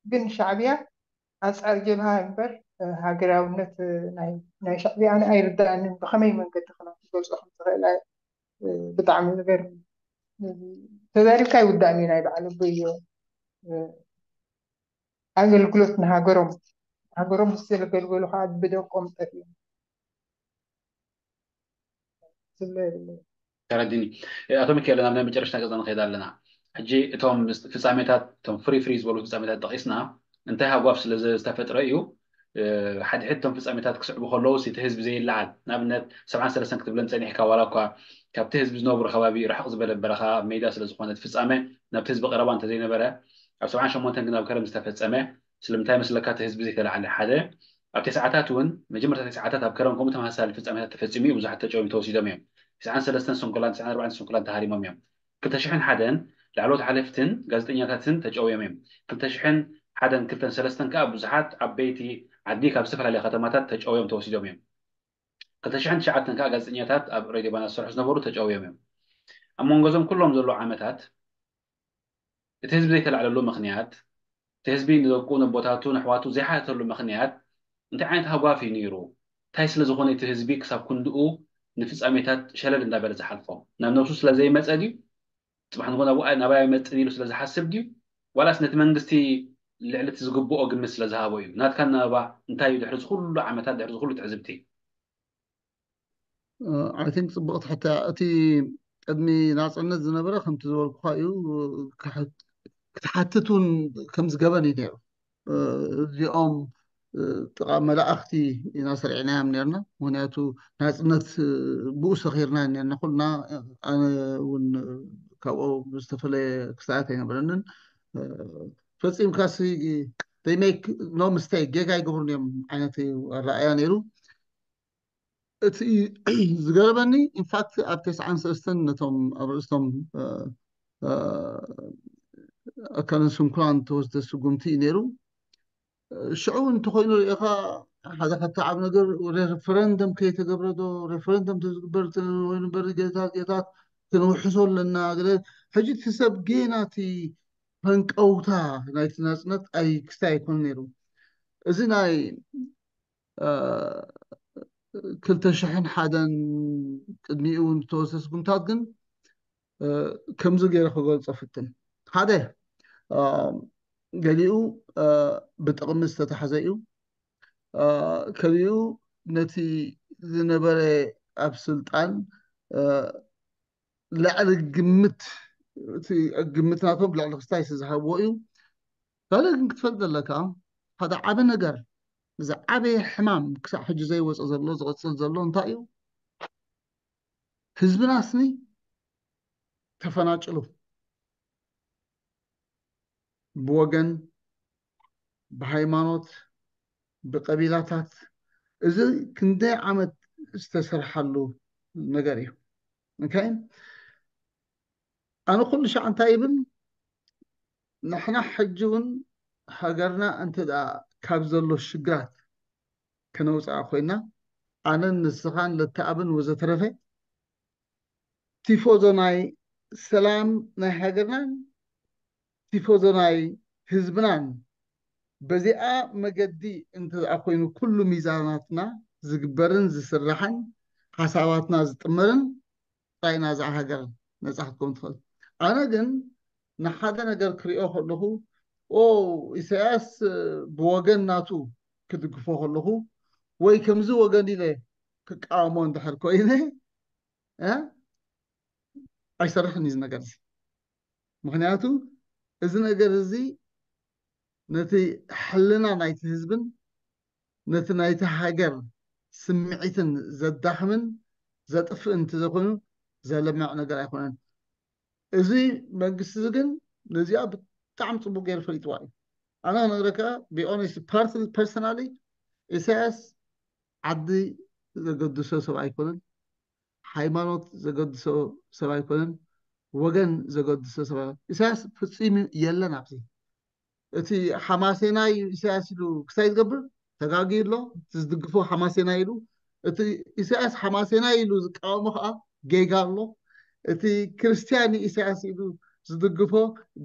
ግን ሻዕብያ ኣንፃር ጀብሃ እምበር ሃገራውነት ናይ ሻዕብያ ኣነ ኣይርዳእንን። ብኸመይ መንገዲ ክገልፆ ከም ዝኽእል ብጣዕሚ ዝገርም ተዛሪብካ ይውዳእኒ ናይ በዓል ኣቦዮ ኣገልግሎት ንሃገሮም ሃገሮም ምስ ዘገልገሉ ከዓ ብደቆም ጠፊኦም ዝብሎ የብለይ። ተረዲኒ። ኣቶ ሚካኤል ናብ ናይ መጨረሽታ ገዛ ንኸይድ ኣለና። ሕጂ እቶም ፍፃሜታት እቶም ፍሪ ፍሪ ዝበሉ ፍፃሜታት ጠቂስና እንታይ ሃጓፍ ስለ ዝተፈጥረ እዩ። ሓድሕድ እቶም ፍፃሜታት ክስዕቡ ከለዉ እቲ ህዝቢ ዘይለዓል ንኣብነት ሰብዓን ሰለስተን ክትብለን ፀኒሕካ ዋላ እኳ ካብቲ ህዝቢ ዝነብሩ ከባቢ ርሕቕ ዝበለ በረኻ ሜዳ ስለ ዝኾነ እቲ ፍፃመ ናብቲ ህዝቢ ቀረባ እንተዘይነበረ ኣብ ሰብዓን ሸሞንተን ግን ኣብ ከረን ዝተፈፀመ ስለምንታይ መስለካ እቲ ህዝቢ ዘይተለዓለ ሓደ ኣብ ተስዓታት እውን መጀመርታ ተስዓታት ኣብ ከረን ከምኡ ተመሳሳሊ ፍፃሜታት ተፈፂሙ እዩ ብዙሓት ተጨውዮም ተወሲዶም እዮም ተስዓን ሰለስተን ስንኩላን ተስዓን ኣርባዕን ስንኩላን ተሃሪሞም እዮም ክልተ ሽሕን ሓደን ላዕለዎት ሓለፍትን ጋዜጠኛታትን ተጨውዮም እዮም ክልተ ሽሕን ሓደን ክልተን ሰለስተን ከዓ ብዙሓት ዓበይቲ ዓዲ ካብ ዝተፈላለያ ከተማታት ተጨውዮም ተወሲዶም እዮም ክልተ ሽሕን ትሽዓተን ከዓ ጋዜጠኛታት ኣብ ሬድዮ ባና ዝሰርሑ ዝነበሩ ተጨውዮም እዮም ኣብ መንጎ እዞም ኩሎም ዘለዉ ዓመታት እቲ ህዝቢ ዘይተላዕለሉ ምኽንያት እቲ ህዝቢ ንደቁ ነቦታቱ ነሕዋቱ ዘይሓተተሉ ምኽንያት እንታይ ዓይነት ሃጓፍ እዩ ነይሩ እንታይ ስለ ዝኾነ እቲ ህዝቢ ክሳብ ክንድኡ ንፍፃሜታት ሸለል እንዳበለ ዝሓልፎ ናብ ነብሱ ስለ ዘይመፀ ድዩ ፅባሕ ንጎ ናብኡ ናባይ ኣይመፅን ኢሉ ስለ ዝሓስብ ድዩ ዋላስ ነቲ መንግስቲ ልዕሊ እቲ ዝግብኦ ግምት ስለ ዝሃቦ እዩ ናትካ ኣነባብባ እንታይ እዩ ድሕሪ ዝኩሉ ዓመታት ድሕሪ ዝኩሉ ትዕዝብቲ I think ፅቡቕቲ ሕቶ እያ። እቲ ቅድሚ ናፅነት ዝነበረ ከምቲ ዝበልኩኻ እዩ። ክትሓትት እውን ከም ዝገበን እዩ ነይሩ። እዚኦም ጥቓ መላእኽቲ ኢና ሰሪዕናዮም ነርና። ምክንያቱ ናፅነት ብኡ ሰኺርና ነርና ኩልና። ኣነ እውን ካብኦ ዝተፈለየ ክስኣት ኣይነበረንን። ፈፂምካ ሲ they make no mistake ጌጋ ኣይገብሩን እዮም ዓይነት እዩ ኣረኣያ ነይሩ። እቲ ዝገረመኒ ኢንፋክት ኣብ ተስዓን ሰለስተን ነቶም ኣብ ርእስቶም ኣካልን ስንኩላን ተወስደ ስጉምቲ እዩ ነይሩ። ሽዑ እንተኮይኑ ሪኢኻ ሓደ ካብቲ ዓብ ነገር ሬፈረንደም ከይተገብረ ዶ ሬፈረንደም ተዝግበር ኮይኑ በር ጌታት ጌታት ክንውሕሶ ኣለና ገለ። ሕጂ እቲ ሰብ ጌና እቲ ፈንቀውታ ናይቲ ናፅነት ኣይ ክስታይ ኣይኮነ ነይሩ። እዚ ናይ ክልተ ሽሕን ሓደን ቅድሚኡ እውን ዝተወሰደ ስጉምታት ግን ከምዚ ገይረ ክገልፆ ፍትን። ሓደ ገሊኡ ብጥቕሚ ዝተታሕዘ እዩ። ከሊኡ ነቲ ዝነበረ ኣብ ስልጣን ልዕሊ ግምት እቲ ግምት ናቶም ልዕሊ ክስታይ ዝሃብዎ እዩ። ካልእ ግን ክትፈልጥ ዘለካ ሓደ ዓቢ ነገር ዝዓበየ ሕማም ክሳብ ሕጂ ዘይወፀ ዘሎ ዝቐፅል ዘሎ እንታይ እዩ? ህዝብና ስኒ ተፈናጭሉ ብወገን ብሃይማኖት ብቀቢላታት እዚ ክንደይ ዓመት ዝተሰርሓሉ ነገር እዩ። ኦኬ ኣነ ኩሉ ሻዕ እንታይ ይብል ንሕና ሕጂ እውን ሃገርና እንተ ካብ ዘሎ ሽግራት ከነውፅኣ ኮይና ኣነን ንስኻን ለተኣብን ወዘተረፈ ቲፎዞ ናይ ሰላም ናይ ሃገርናን ቲፎዞ ናይ ህዝብናን በዚኣ መገዲ እንተ ኮይኑ ኩሉ ሚዛናትና ዝግበርን ዝስራሕን ሓሳባትና ዝጥመርን ጥራይ ናዛ ሃገር ነፃ ክትከውን ትኽእል። ኣነ ግን ንሓደ ነገር ክሪኦ ከለኹ ኦ ኢሳያስ ብወገን ናቱ ክድግፎ ከለኹ ወይ ከምዚ ወገን ኢለ ክቃወሞ እንድሕር ኮይነ ኣይሰርሕን እዩ ነገር እዚ። ምክንያቱ እዚ ነገር እዚ ነቲ ሕልና ናይቲ ህዝብን ነቲ ናይቲ ሃገር ስምዒትን ዘዳኽምን ዘጥፍእን እንተዘኮይኑ ዘለምዕ ነገር ኣይኮነን። እዚ መንግስቲ እዚ ግን ነዚኣ ብጣዕሚ ፅቡቅ ገይሩ ፈሊጥዋ እዩ። ኣነ ክነግረካ ብኦነስት ፐርሰናሊ ኢሳያስ ዓዲ ዘገድሶ ሰብ ኣይኮነን። ሃይማኖት ዘገድሶ ሰብ ኣይኮነን። ወገን ዘገድሶ ሰብ ኣይኮነን። ኢሳያስ ፍፂሙ የለን ኣብዚ። እቲ ሓማሴናይ እዩ ኢሳያስ ኢሉ ክሳይ ዝገብር ተጋጊ ኣሎ። እቲ ዝድግፎ ሓማሴናይ ኢሉ እቲ ኢሳያስ ሓማሴናይ ኢሉ ዝቃወሞ ከዓ ጌጋ ኣሎ። እቲ ክርስቲያን ኢሳያስ ኢሉ ዝድግፎ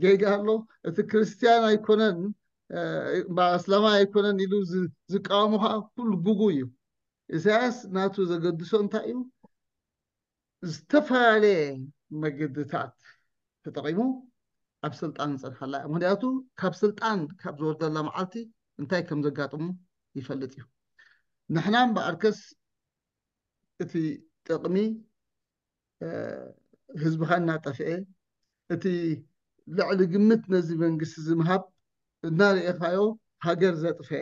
ጌጋ ኣሎ። እቲ ክርስቲያን ኣይኮነን ኣስላማይ ኣይኮነን ኢሉ ዝቃወሞ ከዓ ኩሉ ጉጉ እዩ። ኢሳያስ ናቱ ዘገድሶ እንታይ እዩ? ዝተፈላለየ መገድታት ተጠቂሙ ኣብ ስልጣን ዝፀንሓላ እያ። ምክንያቱ ካብ ስልጣን ካብ ዝወርደላ መዓልቲ እንታይ ከም ዘጋጥሙ ይፈልጥ እዩ። ንሕና እምበኣርከስ እቲ ጥቕሚ ህዝብኻ እናጠፍአ እቲ ልዕሊ ግምት ነዚ መንግስቲ ዝምሃብ እናርኤኻዮ ሃገር ዘጥፍአ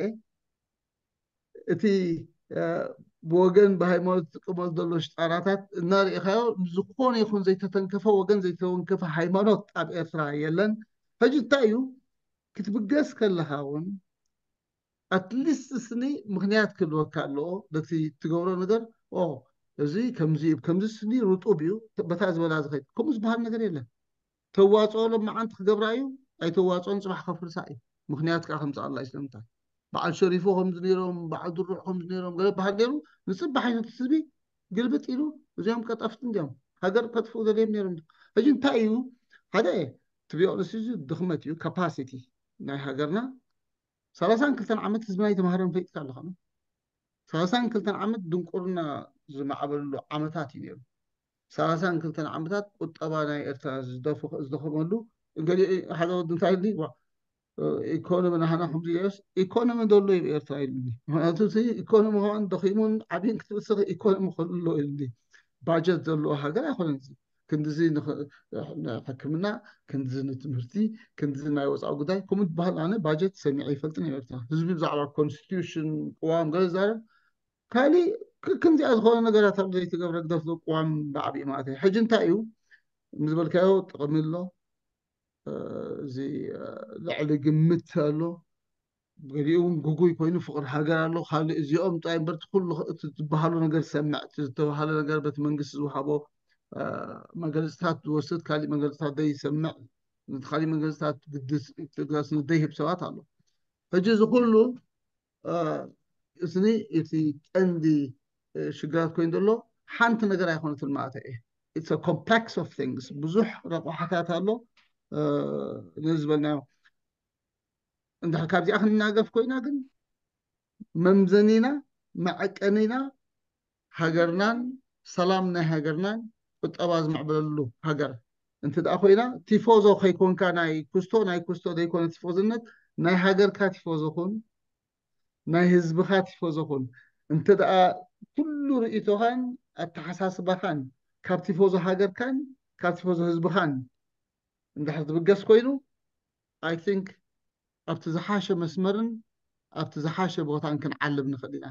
እቲ ብወገን ብሃይማኖት ዝጥቀመሉ ዘሎ ሽጣራታት እናርኢኻዮ ዝኾነ ይኹን ዘይተተንከፈ ወገን ዘይተወንከፈ ሃይማኖት ኣብ ኤርትራ የለን። ሕጂ እንታይ እዩ ክትብገስ ከለኻ እውን ኣትሊስት ስኒ ምክንያት ክህልወካ ኣለዎ ነቲ ትገብሮ ነገር ኦ እዚ ከምዚ እዩ ከምዚ ስኒ ርጡብ እዩ በታ ዝበላ ዝኸይድ ከምኡ ዝበሃል ነገር የለን። ተዋፅኦ ሎማዓንቲ ክገብራ እዩ ኣይተዋፅኦን ፅባሕ ከፍርሳ እዩ። ምክንያት ከዓ ከምፅኣላ እዩ ስለምንታይ በዓል ሸሪፎ ከምዚ ነይሮም በዓል ድሩዕ ከምዚ ነይሮም ገለ በሃል ነይሩ ንፅባሕ ዓይነት ህዝቢ ግልብጥ ኢሉ እዚኦም ቀጠፍቲ እንዲኦም ሃገር ከጥፍኡ ደልዮም ነይሮም። ሕጂ እንታይ እዩ ሓደ ትቢኦንስ እዚ ድኽመት እዩ ካፓሲቲ ናይ ሃገርና ሰላሳን ክልተን ዓመት ህዝብና ኣይተማሃረን ፈሊጥካ ኣለኻ። ሰላሳን ክልተን ዓመት ድንቁርና ዝማዕበልሉ ዓመታት እዩ ነይሩ። ሰላሳን ክልተን ዓመታት ቁጠባ ናይ ኤርትራ ዝደኸመሉ ገሊኡ ሓደ ወዲ እንታይ ኢሉኒ ኢኮኖሚ ናህና ከምዚ ኢኮኖሚ ዘሎ እዩ ኤርትራ ኢሉኒ። ምክንያቱ ኢኮኖሚ ከማን ደኺሙን ዓብይን ክትብስኽ ኢኮኖሚ ከሎ ኢሉኒ። ባጀት ዘለዎ ሃገር ኣይኮነን። ክንድዚ ንሕክምና፣ ክንድዚ ንትምህርቲ፣ ክንድዚ ናይ ወፃኢ ጉዳይ ከምኡ ዝበሃል ኣነ ባጀት ሰሚዐ ይፈልጥን እዩ። ኤርትራ ህዝቢ ብዛዕባ ኮንስቲቱሽን ቅዋም ገለ ዝዛረብ ካሊእ ከምዚኣ ዝኾነ ነገራት ኣብ ዘይተገብረ ግደፍ ቅዋም ብዓብዪ ማለት እዩ። ሕጂ እንታይ እዩ ምዝበልካዮ ጥቕሚ ኣሎ፣ እዚ ልዕሊ ግምት ኣሎ። ገሊኡ እውን ግጉይ ኮይኑ ፍቕሪ ሃገር ኣሎ። ካልእ እዚኦም ጥራይ እምበር እቲ ኩሉ እቲ ዝበሃሉ ነገር ዝሰምዕ፣ እቲ ዝተባሃለ ነገር በቲ መንግስቲ ዝወሃቦ መግለፅታት ዝወስድ፣ ካሊእ መግለፅታት ዘይሰምዕ፣ ነቲ ካሊእ መግለፅታት ግድስ ዘይህብ ሰባት ኣሎ። ሕጂ እዚ ኩሉ እስኒ እቲ ቀንዲ ሽግራት ኮይኑ ዘሎ ሓንቲ ነገር ኣይኮነትን ማለት እየ። It's a complex of things። ብዙሕ ረቋሓታት ኣሎ። ነዚ ዝበልናዮ እንድሕር ካብዚኣ ክንናገፍ ኮይና ግን መምዘኒና መዐቀኒና ሃገርናን ሰላም ናይ ሃገርናን ቁጠባ ዝምዕብለሉ ሃገር እንተ ደኣ ኮይና ቲፎዞ ከይኮንካ ናይ ኩስቶ ናይ ኩስቶ ዘይኮነ ቲፎዝነት ናይ ሃገርካ ቲፎዞ ኩን ናይ ህዝብኻ ቲፎዞ ኩን እንተ ደኣ ኩሉ ርእይቶኻን ኣተሓሳስባኻን ካብ ቲፎዞ ሃገርካን ካብ ቲፎዞ ህዝብኻን እንድሕር ዝብገስ ኮይኑ I think ኣብቲ ዝሓሸ መስመርን ኣብቲ ዝሓሸ ቦታን ክንዓልብ ንኽእል ኢና።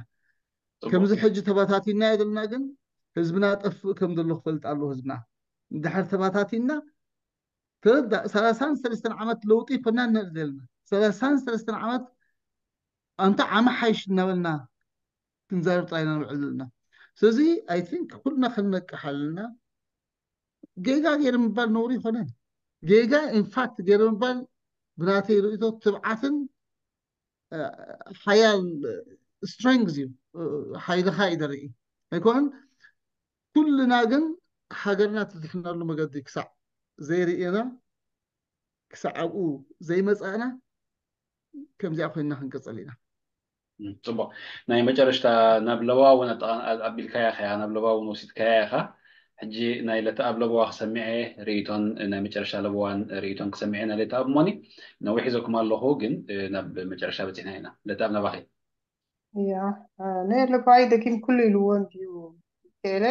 ከምዚ ሕጂ ተበታቲና ዘለና ግን ህዝብና ጠፍእ ከም ዘሎ ክፈልጥ ኣለዎ። ህዝብና እንድሕር ተበታቲና ተረዳእ ሰላሳን ሰለስተን ዓመት ለውጢ ኮና ንርኢ ዘለና ሰላሳን ሰለስተን ዓመት ኣንታ ዓመ ሓይሽ እናበልና ክንዛረብ ጥራይ ኢና ንውዕል ዘለና። ስለዚ I think ኩልና ክንነቅሕ ኣለና። ጌጋ ገይረ ምባል ነውሪ ይኮነን። ጌጋ ኢንፋክት ገይረ ምባል ብናተይ ርእቶ ትብዓትን ሓያል ስትሬንግዝ እዩ። ሓይልኻ እዩ ደርኢ ኣይኮነን። ኩልና ግን ሃገርና ትድሕነሉ መገዲ ክሳዕ ዘይርእና ክሳዕ ኣብኡ ዘይመፃእና ከምዚኣ ኮይንና ክንቅፅል ኢና። ፅቡቅ ናይ መጨረሽታ ናብ ለባዋ እውን ኣቢልካያ ከያ ናብ ለባዋ እውን ወሲድካያ ኢኻ። ሕጂ ናይ ለተኣብ ለበዋ ክሰምዐ ርእይቶን ናይ መጨረሻ ለበዋን ርእይቶን ክሰምዐ ናይ ለተኣብ እሞኒ ነዊሕ ሒዘኩም ኣለኹ ግን ናብ መጨረሻ በፂሕና ኢና። ለተኣብ ናባኺ። እያ ናይ ለባይ ደጊም ኩሉ ኢልዎ እንድዩ ከለ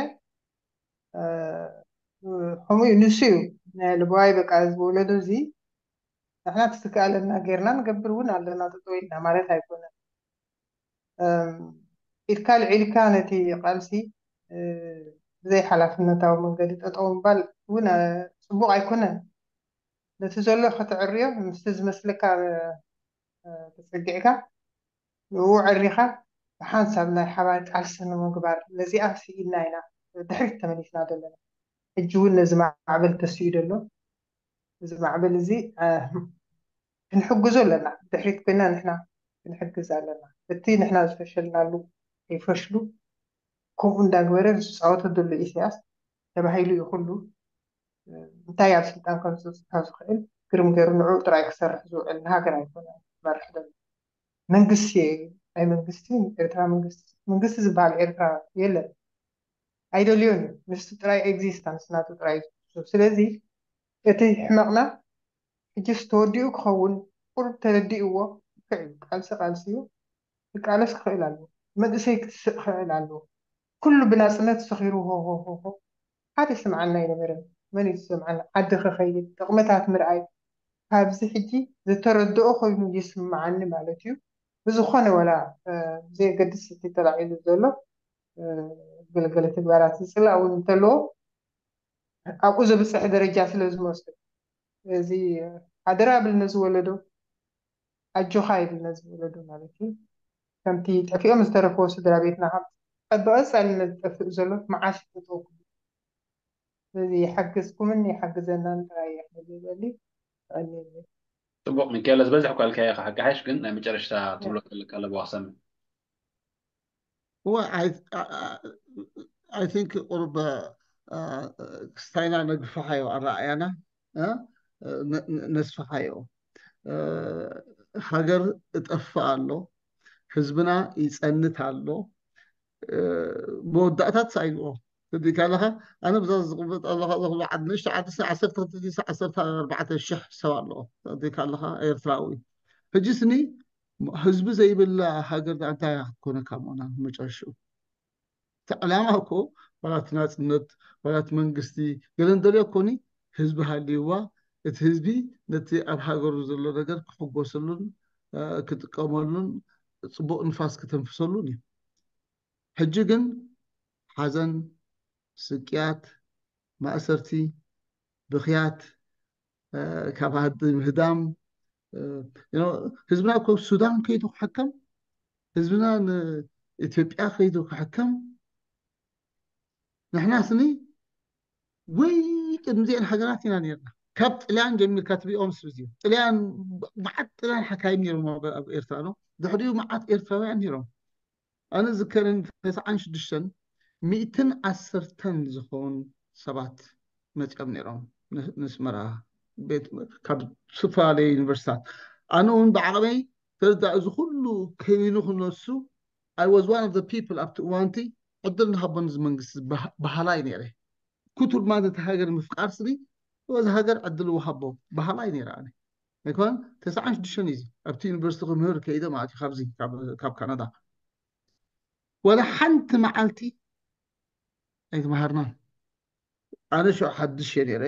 ከምኡ እዩ ንሱ እዩ ናይ ለባይ በቃ እዚ ወለዶ እዚ ንሕና ትዝከኣለና ጌርና ንገብር እውን ኣለና ጠጠው ኢልና ማለት ኣይኮነን ኢድካ ልዒልካ ነቲ ቃልሲ ብዘይ ሓላፍነታዊ መንገዲ ጠጠው ምባል እውን ፅቡቅ ኣይኮነን። ነቲ ዘሎ ከተዕርዮ ምስቲ ዝመስለካ ተፀጊዕካ ንኡ ዕሪኻ ብሓንሳብ ናይ ሓባር ቃልሲ ንምግባር ነዚኣ ስኢልና ኢና ድሕሪት ተመሊስና ዘለና። ሕጂ እውን ነዚ ማዕበል ተስኡ ዘሎ እዚ ማዕበል እዚ ክንሕግዞ ኣለና። ድሕሪት ኮይና ንሕና ክንሕግዝ ኣለና። እቲ ንሕና ዝፈሸልናሉ ይፈሽሉ ከምኡ እንዳግበረ ዝፃወተሉ ዘሎ ኢሳያስ ተባሂሉ እዩ ኩሉ እንታይ ኣብ ስልጣን ከምፅእ ዝኽእል ግርም ገይሩ ንዑ ጥራይ ክሰርሕ ዝውዕል ንሃገር ኣይኮነ መርሕ ዘሎ መንግስቲ ናይ መንግስቲ ኤርትራ መንግስቲ ዝበሃል ኤርትራ የለን። ኣይደልዮን እዩ ንሱ ጥራይ ኤግዚስታንስ ናቱ ጥራይ እዩ። ስለዚ እቲ ሕመቕና ሕጅስ ተወዲኡ ክኸውን ቁሩብ ተረዲእዎ ልክዕ እዩ። ቃልሲ ቃልሲ እዩ። ክቃለስ ክኽእል ኣለዎ። መንእሰይ ክትስእ ክኽእል ኣለዎ። ኩሉ ብናፅነት ሰኺሩ ሆሆሆሆ ሓደ ይስምዓና ኣይነበረን። መን እዩ ዝሰምዓና? ዓዲ ክኸይድ ጥቕምታት ምርኣይ ካብዚ ሕጂ ዝተረድኦ ኮይኑ ይስምዓኒ ማለት እዩ። ብዝኾነ ወላ ብዘየገድስ እቲ ተላዒሉ ዘሎ ገለገለ ተግባራት ዝፅላእ እውን እንተለዎ ኣብኡ ዘብፅሕ ደረጃ ስለ ዝመስል እዚ ሓደራ ብል ነዚ ወለዶ ኣጆኻ ይብል ነዚ ወለዶ ማለት እዩ። ከምቲ ጠፊኦም ዝተረፈዎ ስድራ ቤትና ከም ቀበቐፃሊ ነዝጠፍእ ዘሎ መዓስ ይጠጠው ክብል ስለዚ ይሓግዝኩምን ይሓግዘናን ጥራይ እየ ክብል ይደሊ። ፅቡቅ ሚካኤል ዝበዝሕ እኳ ኢልካዮ ሓቂ ሓይሽ ግን ናይ መጨረሽታ ትብሎ ዘለካ ኣለዋ ክሰምዕ እወ I think ቁሩብ ክስታይና ነግፍሓዮ ኣረኣእያና ነስፍሓዮ። ሃገር እጠፍእ ኣሎ፣ ህዝብና ይፀንት ኣሎ። መወዳእታት ሳይንዎ ተዲካ ኣለኻ ኣነ ብዛ ዝቕበጥ ኣለኻ ዘኽሎ ዓድ ንእሽቶ ዓዲ ዓሰርተ ክልተ ዓሰርተ ኣርባዕተ ሽሕ ሰብ ኣለዎ ተዲካ ኣለኻ ኤርትራዊ ሕጂ ስኒ ህዝቢ ዘይብላ ሃገር እንታይ ክትኮነ ካብ ምኾና መጨረሽኡ እቲ ዕላማ እኮ ዋላ እቲ ናፅነት ዋላ እቲ መንግስቲ ገለ እንደልዮ ኮኒ ህዝቢ ሃልይዋ እቲ ህዝቢ ነቲ ኣብ ሃገሩ ዘሎ ነገር ክሕጎሰሉን ክጥቀመሉን ፅቡቅ ንፋስ ክተንፍሰሉን እዩ ሕጂ ግን ሓዘን ስቅያት ማእሰርቲ ብክያት ካብ ዓዲ ምህዳም ህዝብና እኮ ሱዳን ከይዱ ክሕከም፣ ህዝብና ንኢትዮጵያ ከይዱ ክሕከም፣ ንሕና ስኒ ወይ ቅድሚዚአን ሃገራት ኢና ነርና። ካብ ጥልያን ጀሚርካ ትቢኦም ስብዚ ጥልያን፣ መዓት ጥልያን ሓካይም ነይሮም ኣብ ኤርትራ ነው። ድሕሪኡ መዓት ኤርትራውያን ነይሮም። ኣነ ዝከርን ተስዓን ሽዱሽተን ሚእትን ዓሰርተን ዝኾን ሰባት መፂኦም ነይሮም ንስመራ፣ ካብ ዝተፈላለዩ ዩኒቨርሲታት። ኣነ እውን ብዓቕመይ ተረዳ፣ እዚ ኩሉ ከይኑ ክነሱ፣ I was one of the people ኣብቲ እዋንቲ ዕድል ንሃቦ ንዚ መንግስቲ በሃላይ ነይረ። ክቱር ማለት ሃገር ምፍቃር ስኒ፣ እዚ ሃገር ዕድል ወሃቦ በሃላይ ነይረ። ኣነ ኣይኮን ተስዓን ሽዱሽተን እዩ ኣብቲ ዩኒቨርሲቲ ክምህር ከይደ ማለት እዩ። ካብዚ ካብ ካናዳ ወላ ሓንቲ መዓልቲ ኣይተምሃርናን። ኣነ ሽዑ ሓድሽ እየ ነይረ።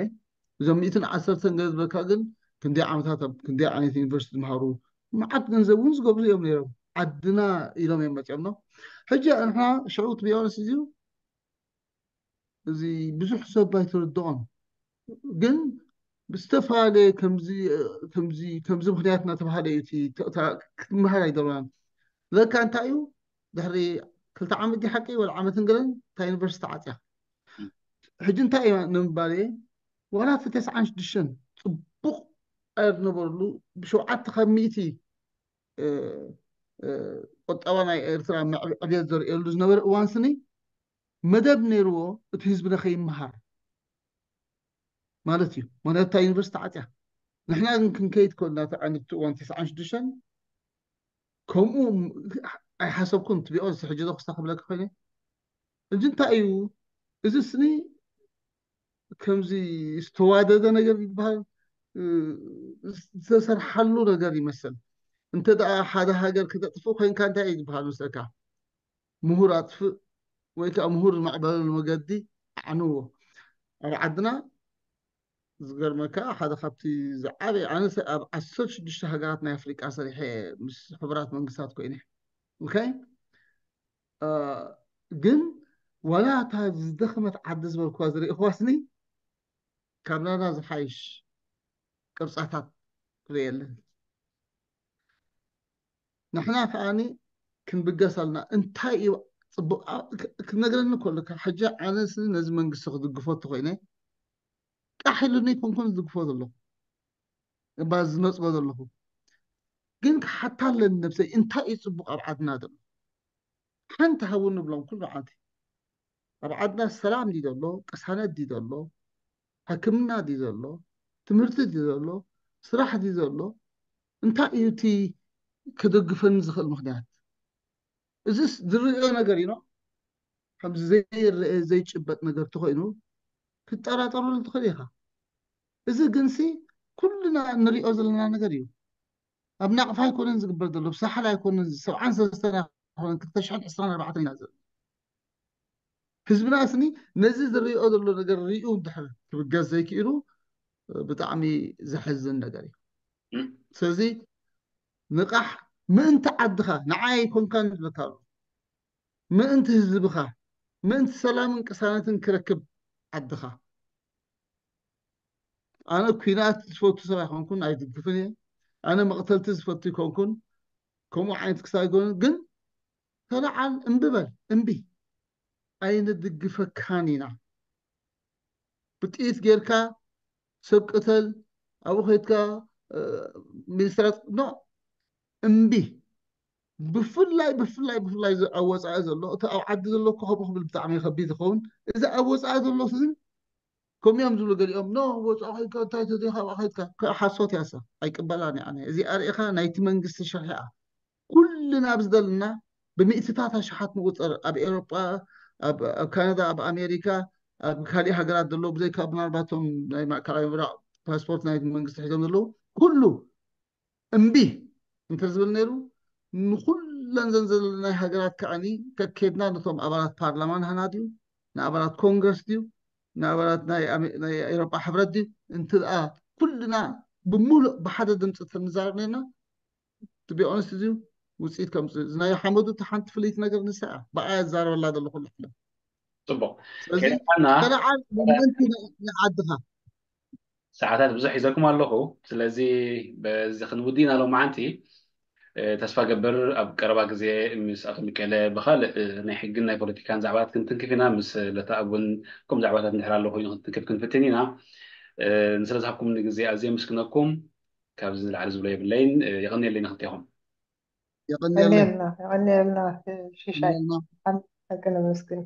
እዞም ሚእትን ዓሰርተን ገለ ዝበልካ ግን ክንደይ ዓመታት ኣብ ክንደይ ዓይነት ዩኒቨርሲቲ ዝምሃሩ፣ መዓት ገንዘብ እውን ዝገብሩ እዮም ነይሮም። ዓድና ኢሎም እዮም መፂኦም ነው። ሕጂ ንሕና ሽዑ ትቢዮንስ እዚዩ እዚ ብዙሕ ሰብ ኣይተረድኦን፣ ግን ብዝተፈላለየ ከምዚ ከምዚ ከምዚ ምክንያት እናተባሃለ እዩ እቲ ክትምሃር ኣይደለናን። ለካ እንታይ እዩ ድሕሪ ክልተ ዓመት ዲ ሓቂ ወላ ዓመትን ገለን እታ ዩኒቨርሲቲ ዓፅያ። ሕጂ እንታይ እዩ ንምባል እየ፣ ዋላ እቲ ተስዓን ሽዱሽተን ፅቡቕ ኣየር ነበርሉ። ብሸውዓተ ካብ ሚእቲ ቁጠባ ናይ ኤርትራ ዕብየት ዘርእየሉ ዝነበረ እዋን ስኒ መደብ ነይርዎ እቲ ህዝቢ ንኸይምሃር ማለት እዩ። ማለት እታ ዩኒቨርሲቲ ዓፅያ ንሕና ግን ክንከይድ ኮና ተዓንድቲ እዋን ተስዓን ሽዱሽተን ከምኡ ኣይሓሰብኩን ትቢኦ ዝሕጂ ዶ ክስታ ክብለካ ኮይነ። እጂ እንታይ እዩ እዚ ስኒ ከምዚ ዝተዋደደ ነገር ዝበሃል ዝተሰርሓሉ ነገር ይመስል። እንተ ደኣ ሓደ ሃገር ክተጥፍእ ኮይንካ እንታይ እዩ ዝበሃል መስለካ? ምሁር ኣጥፍእ ወይ ከዓ ምሁር ዝማዕበለሉ መገዲ ኣዕንዎ። ኣብ ዓድና ዝገርመካ ሓደ ካብቲ ዝዓበየ ኣነስ ኣብ ዓሰርተ ሽዱሽተ ሃገራት ናይ ኣፍሪቃ ሰሪሐ ምስ ሕቡራት መንግስታት ኮይነ። ኦኬ ግን ዋላ እታ ዝደኸመት ዓዲ ዝበልኩዋ ዝርእኽዋ ስኒ ካብ ናና ዝሓይሽ ቅርፃታት ክርእየለን። ንሕና ከዓኒ ክንብገስ ኣለና። እንታይ እዩ ፅቡቅ ክነግረኒ ከሎ ካብ ሕጂ ኣነ ስኒ ነዚ መንግስቲ ክድግፎ እንተኮይነ ቃሕ ኢሉኒ ኮንኩን ዝድግፎ ዘለኹ እባ ዝነፅጎ ዘለኹ ግን ክሓታ ኣለኒ ነብሰይ እንታይ እዩ ፅቡቅ ኣብ ዓድና ዘሎ ሓንቲ ሃቡ ንብሎም ኩሉ መዓልቲ ኣብ ዓድና ሰላም ድዩ ዘሎ ቅሳነት ድዩ ዘሎ ሕክምና ድዩ ዘሎ ትምህርቲ ድዩ ዘሎ ስራሕ ድዩ ዘሎ እንታይ እዩ እቲ ክደግፈኒ ዝኽእል ምክንያት እዚስ ዝርእዮ ነገር እዩ ከምዚ ዘይረአ ዘይጭበጥ ነገር ተኮይኑ ክትጠራጠረሉ ትኽእል ኢኻ እዚ ግንሲ ኩልና ንሪኦ ዘለና ነገር እዩ ኣብ ናቕፋ ኣይኮነን ዝግበር ዘሎ ብሳሕል ኣይኮነን ሰብዓን ሰለስተን ኣይኮነን ክልተ ሽሕን ዕስራን ኣርባዕተን ኢና ዘለና ህዝብና ስኒ ነዚ ዝሪኦ ዘሎ ነገር ሪኡ እንድሕር ክብገስ ዘይክኢሉ ብጣዕሚ ዘሕዝን ነገር እዩ ስለዚ ንቓሕ ምእንቲ ዓድኻ ንዓይ ኣይኮንካን ዝብለካ ኣሎ ምእንቲ ህዝብኻ ምእንቲ ሰላምን ቅሳነትን ክረክብ ዓድኻ ኣነ ኩናት ዝፈቱ ሰብ ኣይኮንኩን ኣይድግፍን እየ ኣነ መቕተልቲ ዝፈቱ ይኮንኩን ከምኡ ዓይነት ክሳብ ይኮኑ ግን ተለዓል እምቢ በል እምቢ ኣይንድግፈካን ኢና ብጥይት ጌርካ ሰብ ቅተል ኣብኡ ከድካ ሚኒስትራት ኖ እምቢ ብፍላይ ብፍላይ ብፍላይ ኣብ ወፃኢ ዘሎ እቲ ኣብ ዓዲ ዘሎ እኮ ከምኡ ክብል ብጣዕሚ ከቢድ ዝኸውን እዚ ኣብ ወፃኢ ዘሎ ግን ከምኡ እዮም ዝብሉ ገሊኦም ኖ ወፃኢ ከድካ እንታይ ተዘይካ ኣብኣ ከድካ ሓሶት ያሳ ኣይቅበላን እየ ኣነ እዚኣ ርኢኻ ናይቲ መንግስቲ ሽርሒ እያ ኩልና ኣብዚ ዘለና ብምእትታት ኣሽሓት ንቁፀር ኣብ ኤሮጳ ኣብ ካናዳ ኣብ ኣሜሪካ ኣብ ካሊእ ሃገራት ዘለዉ ብዘይካ ምናልባቶም ናይ ማእከላዊ ምብራቕ ፓስፖርት ናይ መንግስቲ ሒዞም ዘለዉ ኩሉ እምቢ እንተዝብል ነይሩ ንኩለን ዘን ዘለናይ ሃገራት ከዓኒ ከኬድና ነቶም ኣባላት ፓርላማ ንሃና ድዩ ንኣባላት ኮንግረስ ድዩ ንኣባላት ናይ ኤሮጳ ሕብረት ድዩ እንት ኩልና ብሙሉእ ብሓደ ድምፂ ተንዛረብ ነርና ትቢኦንስ እዚ ውፅኢት ከምፅእ እዚ ናይ ሓመዱ እቲ ሓንቲ ፍልይቲ ነገር ንሳ እያ ብኣ እዛረበላ ዘሎ ኩሉ ሕለም ፅቡቅ ስለዚ ከልዓል መመንቲ ዓድኻ ሰዓታት ብዙሕ ሒዘኩም ኣለኹ። ስለዚ በዚ ክንውዲ ኢና ሎማዓንቲ። ተስፋ ገብር ኣብ ቀረባ ግዜ ምስ ኣቶ ሚካኤለ ብካልእ ናይ ሕግን ናይ ፖለቲካን ዛዕባታት ክንትንክፍ ኢና። ምስ ለተኣብ እውን ከም ዛዕባታት እንድሕር ኣሎ ኮይኑ ክንትንክፍ ክንፍትን ኢና። ንስለ ዝሃብኩምኒ ግዜ ኣዝየ የመስግነኩም። ካብዚ ንላዕሊ ዝብሎ የብለይን። የቐንየለይ ንክልቴኹም። የቐንየልና። የቐንየልና። የቐንየልና ሽሻይ። ብጣዕሚ ነመስግን።